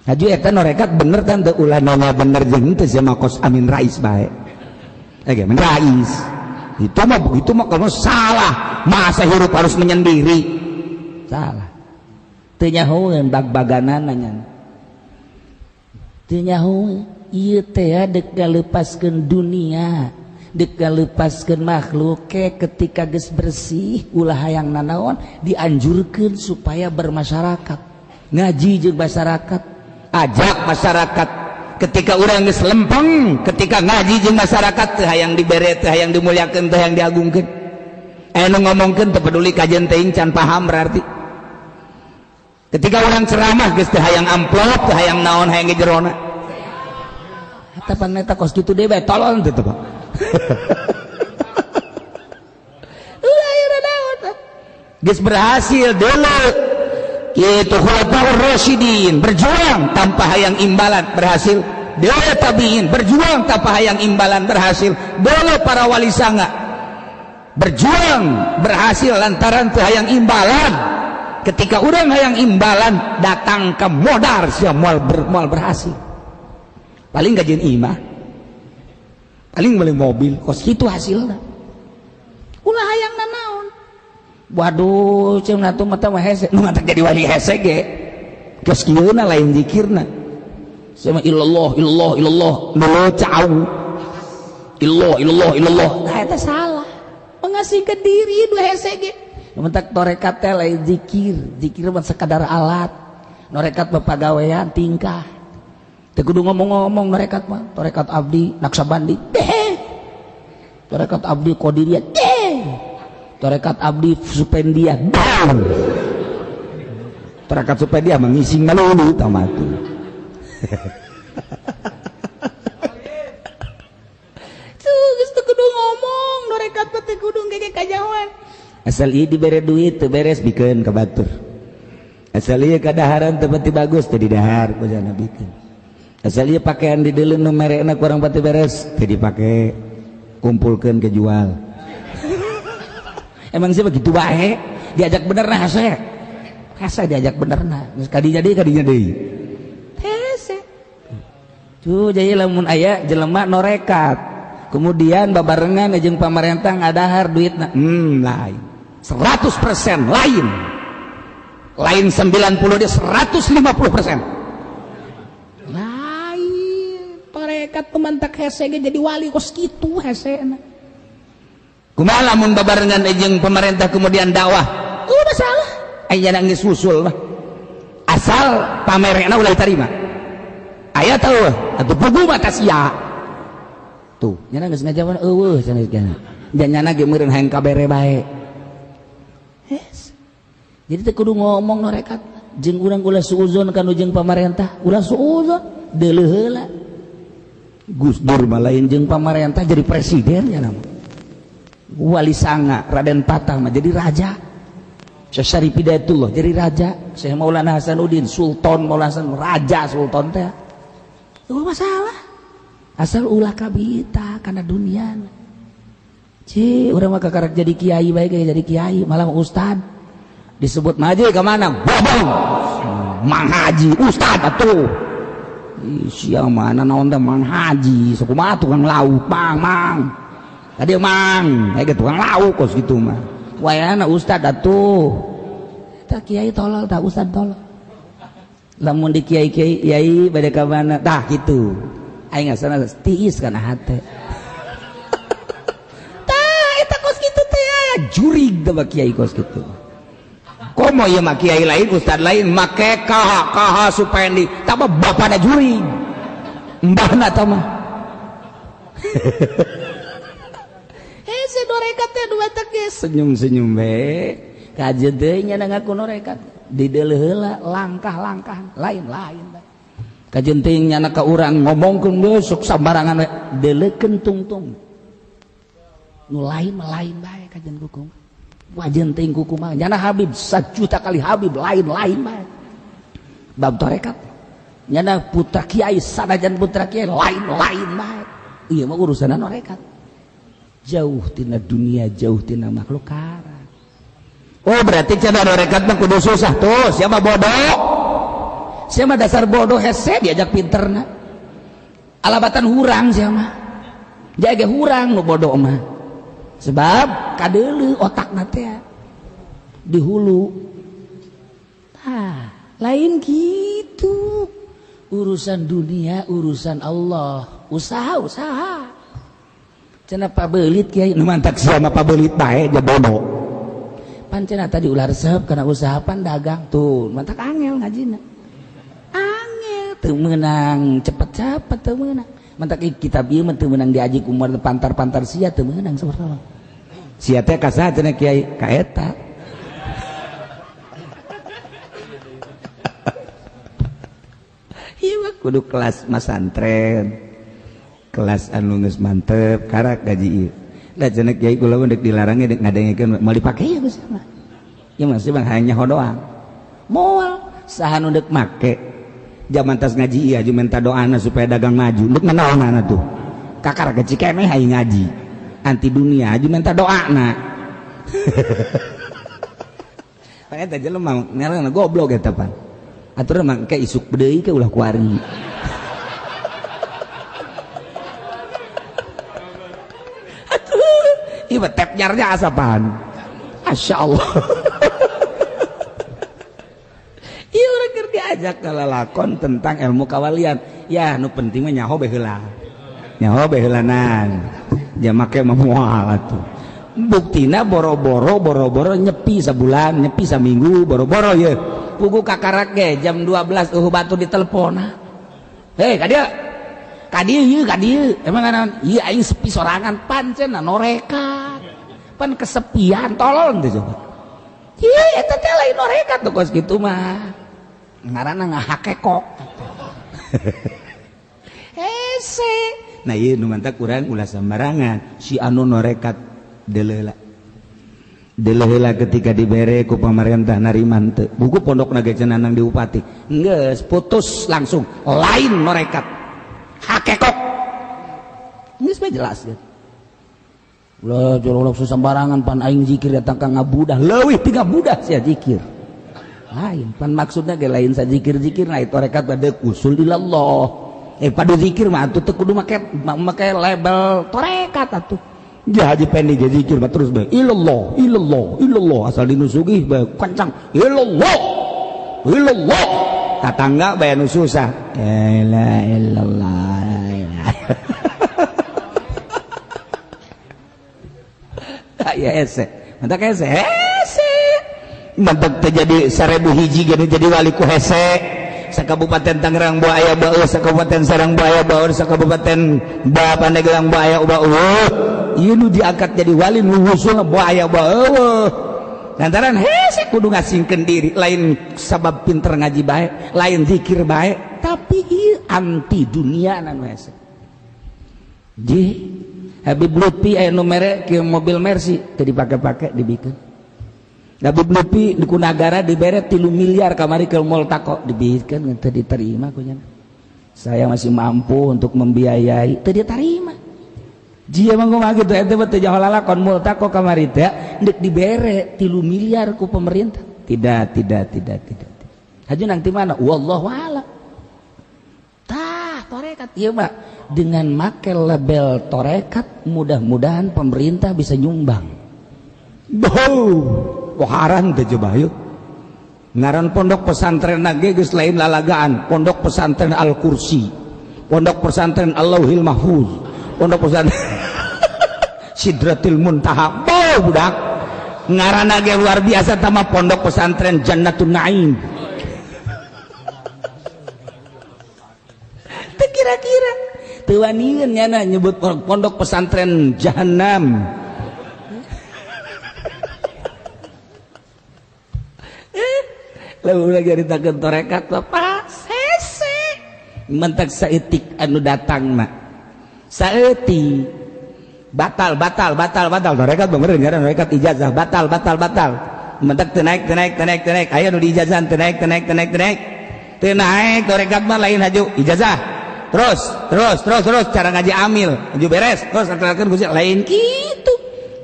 Haju eta norekat bener kan teu ulah nanya bener jeung teu sia mah kos Amin Rais bae. Amin Rais. Itu mah begitu mah kalau salah, masa hirup harus menyendiri. Salah. Teu nyahoeun bag-baganana nya. Teu nyahoeun ieu teh deuk ngalepaskeun dunia, deuk ngalepaskeun makhluk ke ketika geus bersih ulah hayang nanaon dianjurkeun supaya bermasyarakat. Ngaji jeung masyarakat, ajak masyarakat. Ketika urang geus lempeng, ketika ngaji jeung masyarakat teu hayang dibere, teu hayang dimuliakeun, teu hayang diagungkeun. Anu ngomongkeun teu peduli kajian teuing can paham berarti. Ketika urang ceramah geus teu hayang amplop, teu hayang naon, hayang ge jerona. Eta pan eta kos kitu deui bae tolol teu Pak. Ulah ieu naon. Geus berhasil deuleu. Itu khulafaur rasyidin berjuang tanpa hayang imbalan berhasil. Deuleu tabiin berjuang tanpa hayang imbalan berhasil. Deuleu para wali sanga berjuang berhasil lantaran teu hayang imbalan. Ketika urang hayang imbalan datang ke modar sia moal berhasil. Paling gajian imah, paling beli mobil kos kitu hasilna. Ulah hayang nanaon. Waduh, cenah tuh mata mah hese, nu mantak jadi wali hese ge. Geus kieuna lain zikirna. Sama illallah illallah illallah nu cau. Illallah illallah illallah. Nah eta salah. Mengasingkeun diri nu hese ge. Nu mantak tarekat teh lain zikir, zikir mah sekadar alat. Norekat mah pagawean tingkah. Teu kudu ngomong-ngomong norekat mah, tarekat abdi Naksabandi. Deh. Tarekat abdi Qadiriyah. Deh. Tarekat abdi Supendia. Tarekat Supendia mengisi ngalulu tamatu. Tuh geus teu kudu ngomong, tarekat mah teu kudu gege kajawan. Asal ieu dibere duit teu beres bikeun ka batur. Asal ieu kadaharan teu pati bagus teu didahar ku jana bikeun. Asal ieu pakaian dideuleun nu merekna kurang pati beres teu dipake, kumpulkeun ke jual. Emang sih begitu bae, diajak bener nah hese. Hese diajak bener nah. Geus kadinya deui kadinya deui. Hese. Tuh jadi lamun aya jelema norekat. Kemudian babarengan jeung pamarentah ngadahar duitna. Lain. 100% lain. Lain 90 dia 150%. Lain. Tarekat pemantak hese ge jadi wali kos kitu hesena. Kumaha lamun babarengan jeung pemerintah kemudian dakwah? Udah masalah. Aya geus usul mah. Asal pamerekna ulah diterima. Aya teu atuh pugu mah sia. Tuh, nyana geus ngajawan eueuh cenah geus. Janyana ge meureun hayang kabere bae. Yes. Jadi teu kudu ngomong norekat jeung urang ulah suuzon ka nu jeung pamarentah, ulah suuzon deuleuh heula. Gus Dur mah lain jeung pamarentah jadi presiden nya mah. Wali Sanga Raden Patah mah jadi raja. Syekh Syarif Hidayatullah jadi raja. Syekh Maulana Hasanuddin Sultan Maulana Hasan raja sultan teh. Itu masalah. Asal ulah kabita kana dunia. Ci, urang mah kakarak jadi kiai bae ge jadi kiai, malah ustad. Disebut maju ka mana? Bobong. Mang Haji ustad atuh. Ih, sia mana naon teh Mang Haji, sakumaha tukang lauk, mang mang. Tadi mang, kayak tukang lauk kos gitu mah. Wayana ustad atuh. Tah kiai tolol, tah ustad tolol. Lamun di kiai-kiai yai bade ka mana? Tah kitu. Aing asana tiis kana hate. Tah eta kos kitu teh jurig teh kiai kos kitu. Komo ieu mah kiai lain, ustad lain make kaha kaha Supendi, tah mah bapana jurig. Mbahna tah mah. Senyum-senyum be kajeun deui nya ngaku norekat dideuleuh heula langkah-langkah lain-lain kajeun teuing nyana ka urang ngomongkeun geus sok sambarangan we deuleukeun tungtung nu lain mah lain bae kajeun kuku wajeun teuing kuku mah nyana Habib sajuta kali Habib lain-lain bae bab tarekat nyana putra kiai sanajan putra kiai lain-lain bae ieu mah urusanna norekat jauh tina dunia, jauh tina makhluk karan. Oh berarti cenah norekat mah kudu susah tuh, siapa bodoh? Siapa dasar bodoh hese diajak pinterna. Alabatan hurang siapa? Jaga hurang nu bodoh mah. Sebab kadeuleu otakna teh di hulu. Tah, lain gitu. Urusan dunia, urusan Allah. Usaha-usaha. Cenah pabelit kiai nu mantak sia mah pabelit bae ja bodoh. Pan cenah tadi ulah resep kana usaha pan dagang tuh mantak angel ngajina. Angel teu meunang cepet-cepet teu meunang. Mantak kitab ieu mah teu meunang diaji ku pantar-pantar sia teu meunang sabarana. Sia teh ka saha cenah kiai ka eta. Ieu mah kudu kelas masantren. Kelas anu geus mantep karak gaji ieu. Da cenah kiai kula mah deuk dilarang ge deuk ngadengekeun moal dipake ya geus mah. Ieu mah sih hanya doang. Moal saha nu deuk make. Jaman tas ngaji ieu aju minta doana supaya dagang maju. Deuk nanaonana tuh. Kakara gaji keneh aing ngaji. Anti dunia aju minta doana. Pan eta jelema ngaranna goblok eta pan. Atur mah engke isuk deui ke ulah kuari. Ieu tep nyarnya asapan. Masya Allah. Ieu urang keur diajak kalalakon tentang ilmu kawalian. Ya nu penting mah nyaho bae heula. Nyaho bae heulanan. Jamake mah moal atuh. Buktina boro-boro nyepi sabulan, nyepi saminggu, boro-boro ye. Pugu kakarak ge jam 12 batu ditelepon. Hei, ka dieu. Ka dieu ieu, ka dieu. Emang naon? Ieu aing sepi sorangan pancen norekat. Pan kesepian tolol teh coba. Ieu eta teh lain norekat tuh kos kitu mah. Ngaranna ngahakekok. Hese. Nah ieu nu mantak urang ulah sembarangan si anu norekat deleula. Deleula ketika dibere ku pamarentah narima teu. Buku pondokna ge cenah nang di bupati. Geus putus langsung lain norekat. Hakekok. Geus mah jelas ya. Ulah jorolok sembarangan pan aing zikir datang ka ngabudah leuwih ti ngabudah sia zikir. Lain pan maksudna ge lain sa zikir-zikir nah torekat pada usul ilallah. Pada zikir mah atuh teu kudu make label torekat atuh. Ya Haji Pendi ge zikir mah terus bae ilallah ilallah ilallah asal dinu sugih bae kencang ilallah ilallah tatangga bae nu susah la ilaha illallah. Ya ese mantak ese hese mantak terjadi 1000 hiji gini jadi wali ku hese sakabupaten Tangerang boa aya baeu sakabupaten Serang boa aya baeur sakabupaten Pandeglang boa aya baeur ieu nu diangkat jadi wali nu wusulna boa aya baeur lantaran hese kudu ngasingkeun diri lain sabab pinter ngaji bae lain zikir bae tapi ieu anti dunia nu hese. Ji Habib Lutfi aya nu mere ke mobil Mercy teu dipake-pake dibikeun. Habib Lutfi di Kunagara dibere 3 miliar kamari ke Multaqo dibikeun teu diterima ku nya. Saya masih mampu untuk membiayai teu diterima. Jia mah kumaha kitu eta mah teu jauh lalakon Multaqo kamari teh deuk dibere 3 miliar ku pemerintah. Tidak. Haju nang ti mana? Wallahu a'lam. Tah torekat ieu mah dengan make label torekat mudah-mudahan pemerintah bisa nyumbang. Bau, waharan teh coba yuk. Ngaran pondok pesantren ge geus lain lalagaan, pondok pesantren Al Kursi, pondok pesantren Allahil Mahfuz, pondok pesantren Sidratil Muntaha. Bau budak. Ngaranna ge luar biasa tama pondok pesantren Jannatun Naim. Teu kira-kira teu wanian nyana nyebut pondok pesantren Jahannam. Lalu lagi caritakeun torekat Pak hese mentak saeutik anu datang mah saeutik batal torekat bener ngaran torekat ijazah batal mentak teu naik aya nu diijazahan teu naik teu naik torekat mah lain haju ijazah terus cara ngaji amil haju beres terus akan gusti lain kitu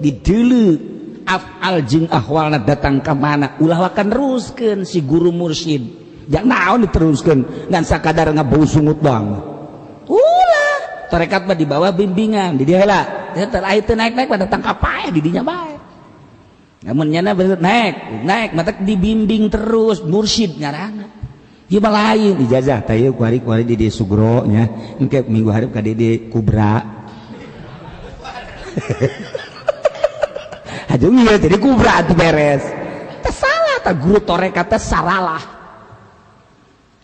dideuleu afal jeung ahwalna datang ka mana ulah wakan teruskeun si guru mursyid jangan naon diteruskeun ngan sakadar ngabau sungut doang ulah tarekat mah di bawah bimbingan di dieu heula teh teu naik-naik mah datang ka paeh di dinya bae namun nyana naik mata dibimbing terus mursyid ngaranna ieu mah lain ijazah teh ieu kuari-kuari di dieu Sugro nya engke minggu hareup ka di Kubra. Aduh iya jadi kubra atuh beres. Teh salah tah guru torekat teh saralah.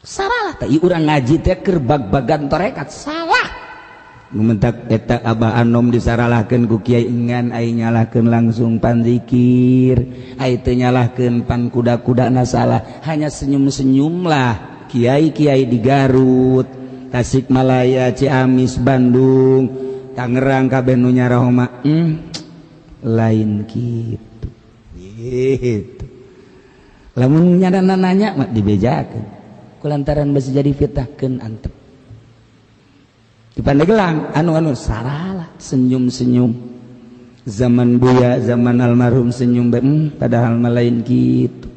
Saralah teh ieu urang ngaji teh keur bag-bagan torekat salah. Nu mentak eta abah anom disaralahkeun ku kiai engan ai nyalahkeun langsung pan zikir, ai teu nyalahkeun pan kuda-kudana salah, hanya senyum-senyumlah kiai-kiai di Garut, Tasikmalaya, Ciamis, Bandung, Tangerang kabeh nu nyaraho mah. Lain gitu gitu lamun nyadana nanya mah dibejakeun kulantaran besi jadi fitnahkeun antep di Pandeglang anu saralah senyum-senyum zaman Buya zaman almarhum senyum bae padahal mah lain gitu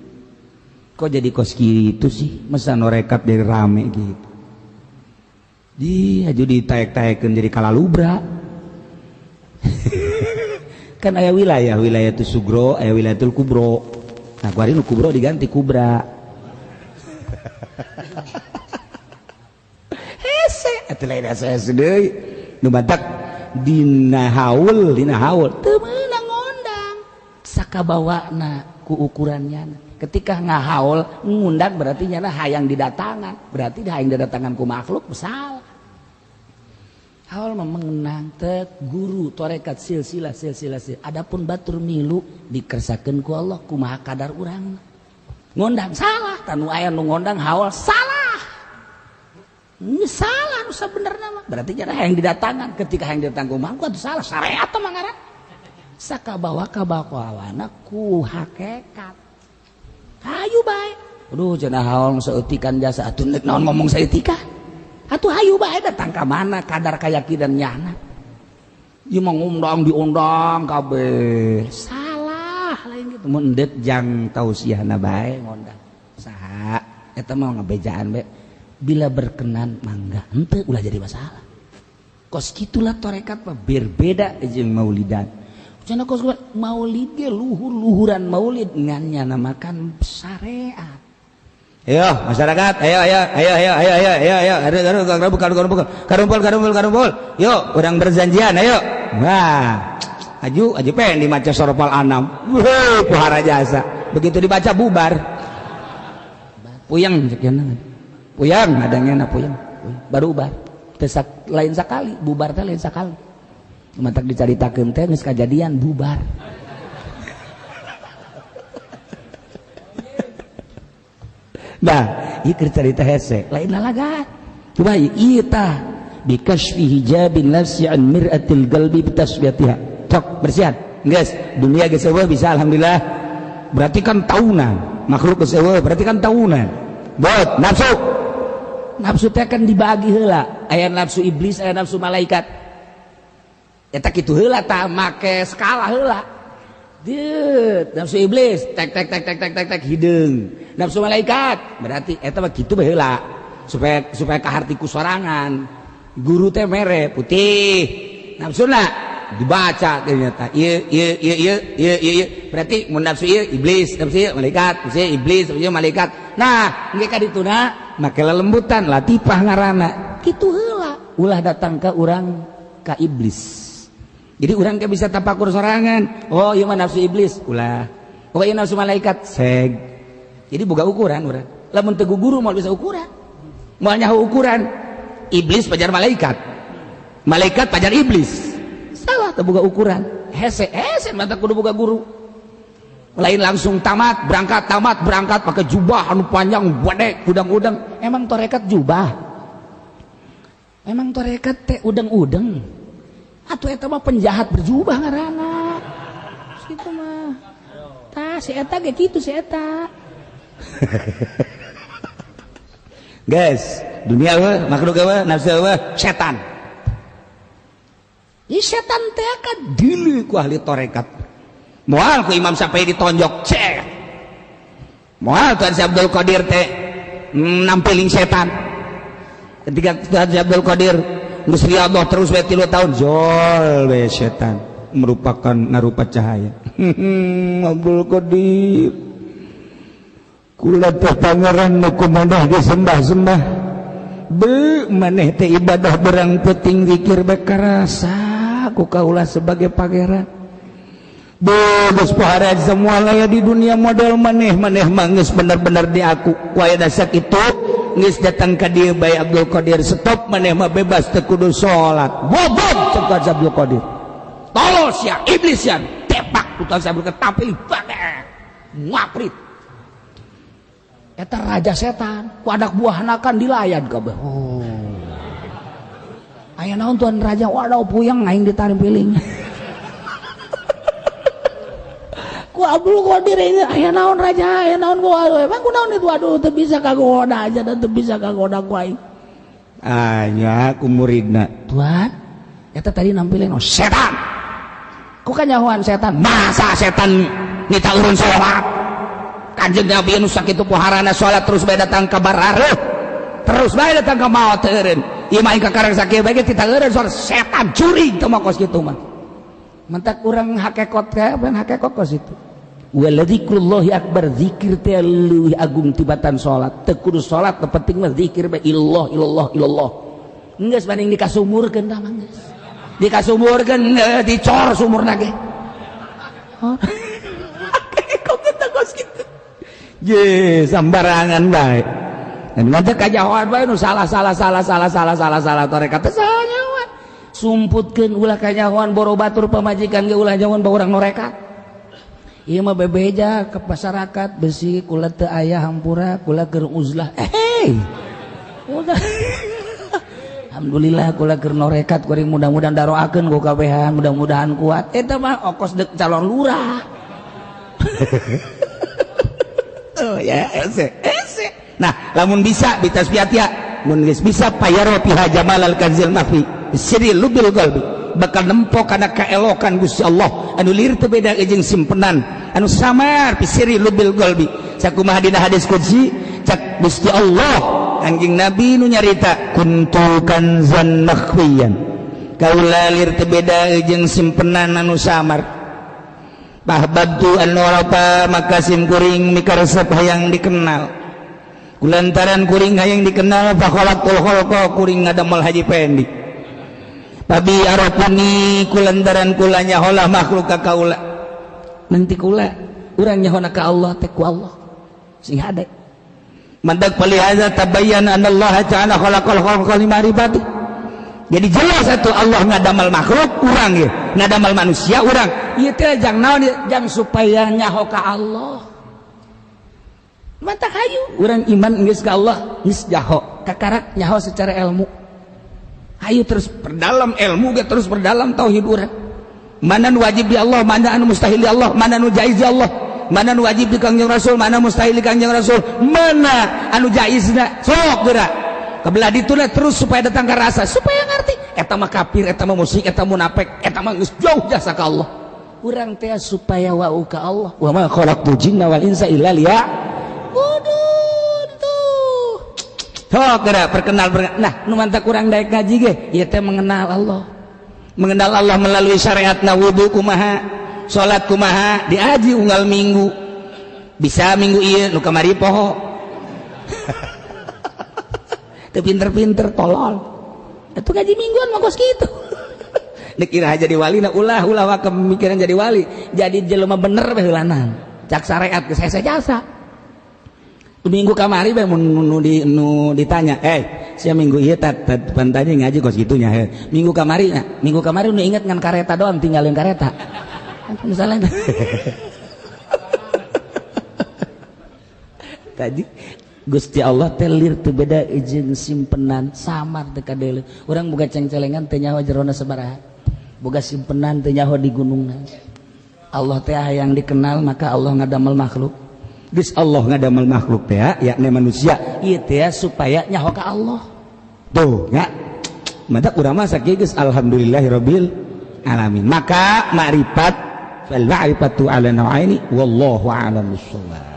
kok jadi kos gitu sih masa norekat jadi rame gitu di aju ditaek-taekeun jadi kalalubra. Kan aya wilayah itu Sugro, aya wilayatul Kubro. Nah, kuari nu Kubro diganti Kubra. Hese atuh lain hese deui. Nu batak dina haul teu meunang ngondang. Sakabawana ku ukurannya. Ketika ngahaul ngundang berarti nyana hayang didatangan, berarti hayang didatangan ku makhluk salah. Haul mah mengenang teh guru tarekat silsilah silsilah silsilah. Adapun batur milu dikersakeun ku Allah kumaha kadar urang. Ngondang salah, tanu aya nu ngondang haul salah. Ini salah nu sabenerna mah. Berarti nya hayang didatangan, ketika hayang didatang kumaha ku atuh salah syariat mah ngaran. Sakabawa kabawana ku hakikat. Hayu bae. Aduh cenah haul saeutikan jasa atuh neuk naon ngomong saeutikan. Atuh hayu bae datang ka mana kadar kayakinan nyana. Ieu mah ngundang diundang kabeh. Salah lain gitu. Mun endeut jang tausiahna bae ngondang. Saha eta mah ngabejaan bae. Bila berkenan mangga henteu ulah jadi masalah. Kos kitulah tarekat mah berbeda jeung maulidan. Cenah kos maulid ge luhur-luhuran maulid ngan nyana makan syariat. Ayo masyarakat, ayo ayo ayo ayo ayo ayo ayo ayo ayo karumpul karumpul karumpul karumpul. Yuk, urang berjanjian ayo. Wah, aju aju pengen dimaca soropal anam. Wuh, pohara jasa. Begitu dibaca bubar. Puyeng cek cenah. Puyeng adangnya puyeng. Baru ubar. Tesak lain sakali, bubar teh lain sakali. Matak dicaritakeun teh geus kajadian bubar. Nah, ieu keur carita hese, lain lalagan. Coba ieu tah bikashfi hijabin nafsi an mir'atil qalbi bitasbihatiha. Cok bersihan. Geus, dunia geus eueuh bisa alhamdulillah. Berarti kan taunan, makhluk geus eueuh berarti kan taunan. Bot, nafsu. Nafsu teh kan dibagi heula, aya nafsu iblis, aya nafsu malaikat. Eta kitu heula tah make skala heula. Deut, nafsu iblis tek tek tek tek tek tek tek hideung. Nafsu malaikat berarti eta mah kitu bae heula supaya supaya kaharti ku sorangan. Guru teh mere putih. Nafsuna dibaca ternyata ieu ieu ieu ieu ieu ieu berarti mun nafsu ieu iblis, nafsu ieu malaikat, nafsu ieu iblis, nafsu ieu malaikat. Nah, engke ka dituna make lelembutan latifah ngaranna. Kitu heula ulah datang ka urang ka iblis. Jadi urang ke bisa tapakur sorangan. Oh, ieu mah nafsu iblis, ulah. Oh, ieu nafsu malaikat, seg. Jadi boga ukuran urang. Lamun teu guru moal bisa ukuran. Moal nyaho ukuran. Iblis pajar malaikat. Malaikat pajar iblis. Salah teu boga ukuran. Hese, hese mah kudu boga guru. Lain langsung tamat berangkat pakai jubah anu panjang badek udang-udang. Emang tarekat jubah? Emang tarekat teh udang-udang? Atuh eta mah penjahat berjubah ngaranna. Kitu mah. Tah si eta ge kitu si eta. Guys, dunia eueuh, makhluk eueuh, nafsu eueuh, setan. Ih setan teh kan dilu ku ahli tarekat. Moal ku Imam Syafi'i ditonjok, cek. Moal Tuan Syekh Abdul Qadir teh nampiling setan. Ketika Tuan Syekh Abdul Qadir geus riyadhah terus we 3 tahun jol we setan merupakan ngarupa cahaya. Abdul Qadir kula teh pangeran nu kumaneh disembah-sembah. Be maneh teh ibadah berang peuting zikir bae karasa ku kaula sebagai pangeran. Be geus pohara semua laya di dunia model maneh maneh mah geus bener-bener di aku. Ku aya sakitu geus datang ka dieu bae Abdul Qadir stop maneh mah bebas teu kudu salat. Bobot cek Abdul Qadir. Tolos ya iblis ya tepak ku Tuan Abdul Qadir tampil bage ngaprit. Eta raja setan ku anak buahna kan dilayan kabeh. Oh. Aya naon tuan raja waduh puyeng aing ditarimpiling. Ku Abdul Qadir ini aya naon raja aya naon ku emang ku naon itu aduh teu bisa kagoda aja dan teu bisa kagoda ku aing. Anya ku muridna. Tuan eta tadi nampilin oh setan. Ku kanyahoan setan. Masa setan nita urun salat. Kanjeng Nabi nu sakitu poharana salat terus bae datang ka barareuh. Terus bae datang ka maot eureun. Ieu mah kakarang sakieu bae ge tita eureun salat setan jurig teu mah kos kitu mah. Mentak urang hakekot teh ban hakekot kos itu. Waladzikrullahi akbar zikir teh leuwih agung tibatan salat. Teu kudu salat teu penting mah zikir bae illallah illallah illallah. Geus banding dikasumurkeun tah mah geus. Dikasumurkeun dicor sumurna ge. Hakekot teh kos kitu. Ye, sembarangan bae. Dan nanti kajahoan bae nu salah salah salah salah salah salah salah tarekat teh salah nyawa. Sumputkeun ulah kanyahoan boro batur pamajikan ge ulah nyahoan bawa urang norekat. Ieu mah bebeja ke masyarakat besi kula teu aya hampura kula keur uzlah. Udah. Alhamdulillah kula keur norekat kuring mudah-mudahan daroakeun ku kabehan mudah-mudahan kuat. Eta mah okos deuk calon lurah. Oh ya, ese, ese. Nah, lamun bisa bitasbiat ya, mun geus bisa payaro piha jamalal kanzil mafi. Siri lubil qalbi bakal nempo kana kaelokan Gusti Allah anu lir teu beda jeung simpenan anu samar pisiri lubil qalbi. Sakumaha dina hadis qudsi cak Gusti Allah Kanjeng Nabi nu nyarita kuntu kanzan makhfiyan. Kaula lir teu beda jeung simpenan anu samar. Bahbabtu an warapa maka sim kuring mikaresep hayang dikenal. Kulantaran kuring hayang dikenal fakhalaqtul khalqa kuring ngadamel Haji Pendi. Babi arafuni kulantaran kula nyaholah makhluk ka kaula. Nanti kula urang nyahona ka Allah teh ku Allah. Sing hade. Mandak palihaza tabayyana anna Allah ta'ala khalaqal khalqa limaribati. Jadi jelas satu Allah ngadamal makhluk urang ye, ngadamal manusia urang. Ieu teh jang naon jang supaya nyaho ka Allah. Mantap hayu urang iman geus ka Allah geus jaho, kakarak nyaho secara ilmu. Hayu terus perdalam ilmu ge terus perdalam tauhid urang. Mana nu wajib di Allah, mana anu mustahil di Allah, mana nu jaiz di Allah, mana nu wajib di Kangjeng Rasul, mana mustahil di Kangjeng Rasul, mana anu jaizna sok geura. Kebelah dituna terus supaya datang ke rasa, supaya ngerti eta mah kafir, eta mah musyrik, eta munafik, eta mah geus jauh jasa ka Allah. Urang teh supaya wau ka Allah. Wa ma khalaqtul jinna wal insa illa liya'budun tuh. Sok geura perkenal. Nah, nu mantak urang daek ngaji ge, ieu teh mengenal Allah. Mengenal Allah melalui syariatna wudu kumaha, salat kumaha, diaji unggal minggu. Bisa minggu ieu nu kamari poho. Teu pinter-pinter tolol. Itu ngaji mingguan mah kos kitu. Dikira jadi wali na ulah ulah wa kemikiran jadi wali. Jadi jelema bener bae heulanan. Cak syariat geus hese jasa. Minggu kamari bae mun nu ditanya, sia minggu ieu tat pantanya ngaji kos kitunya he. Minggu kamari nya, minggu kamari nu inget ngan kareta doang tinggalin kareta. Misalnya tadi Gusti Allah teh lir teu beda jeung simpenan samar teu kadele. Urang boga cengcelengan teu nyaho jerona sabaraha. Boga simpenan teu nyaho di gunungna. Allah teh hayang dikenal maka Allah ngadamel makhluk. Geus Allah ngadamel makhluk teh yakni manusia. Ieu teh supaya nyaho ka Allah. Tuh nya. Matak urang mah sakieu geus alhamdulillahirabbil alamin. Maka ma'rifat fal ma'rifatu ala nau'aini wallahu a'lam bissawab.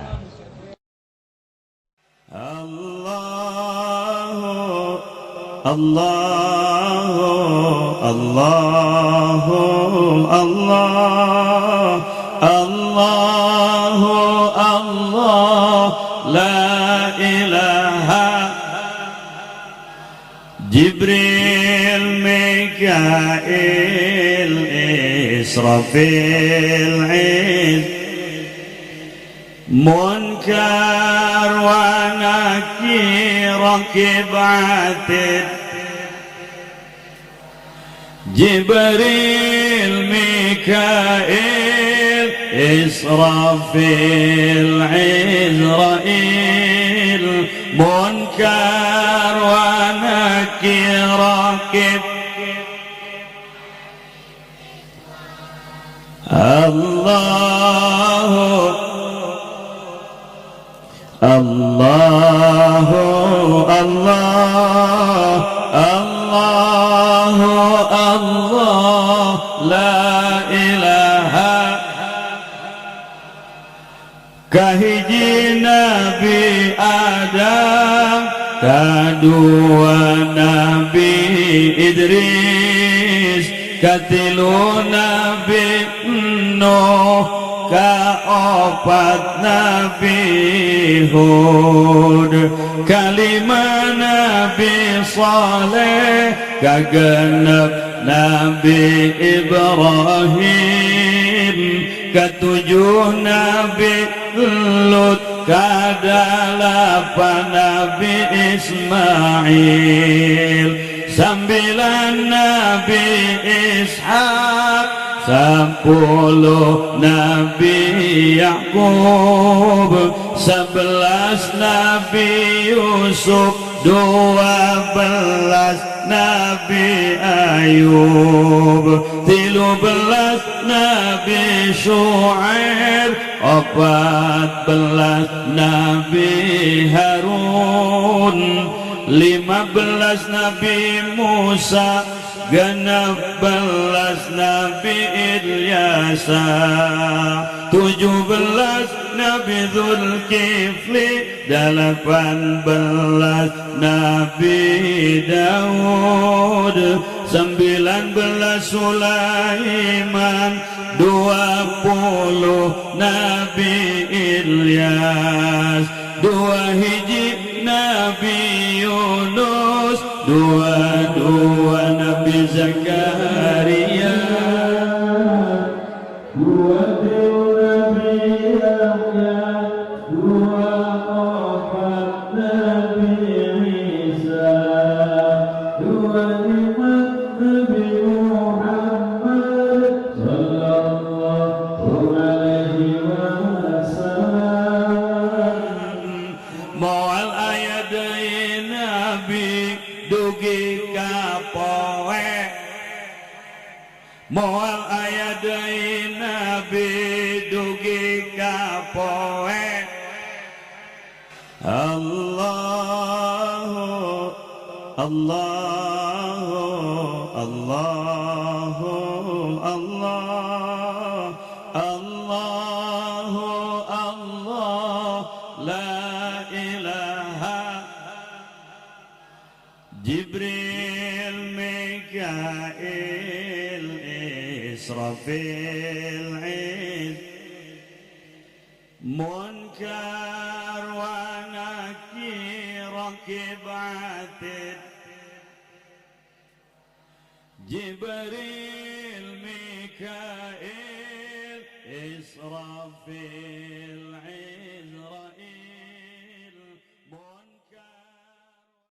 Allah Allah Allah Allah Allah la ilaha Jibril Mikail Israfil Munkar wa Nakir Rakib Atid Jibril Mikail Israfil Izrail Munkar wa Nakir Rakib Allah Allah Allah Allah Allah la ilaha kahiji Nabi Adam kadua Nabi Idris katilu Nabi Nuh kaopat Nabi Hud kalima Nabi Saleh kagenep Nabi Ibrahim ketujuh Nabi Lut kadalapan Nabi Ismail. 9 Nabi Ishak, 10 Nabi Yakub, 11 Nabi Yusuf, 12 Nabi Ayub, 13 Nabi Shu'aib, 14 Nabi Harun, 15 Nabi Musa, 16 Nabi Ilyasa, 17 Nabi Zulkifli, 18 Nabi Daud, 19 Sulaiman, 20 Nabi Ilyas, 2 hiji Nabi Yunus, 22 Nabi Zakaria, 23 Nabi Yahya, 24 Nabi Isa, 25 Nabi Muhammad sallallahu alaihi wasallam. Moal aya deui nabi dugi ka poe, moal aya deui nabi dugi ka poe. Allahu Allahu Allahu Allah Allahu Allah la ilaha. Jibril, Mikail, Israfil, Munkar wa Nakir, Raqib Atid, Jibril, Mikail, Israfil, Izrail.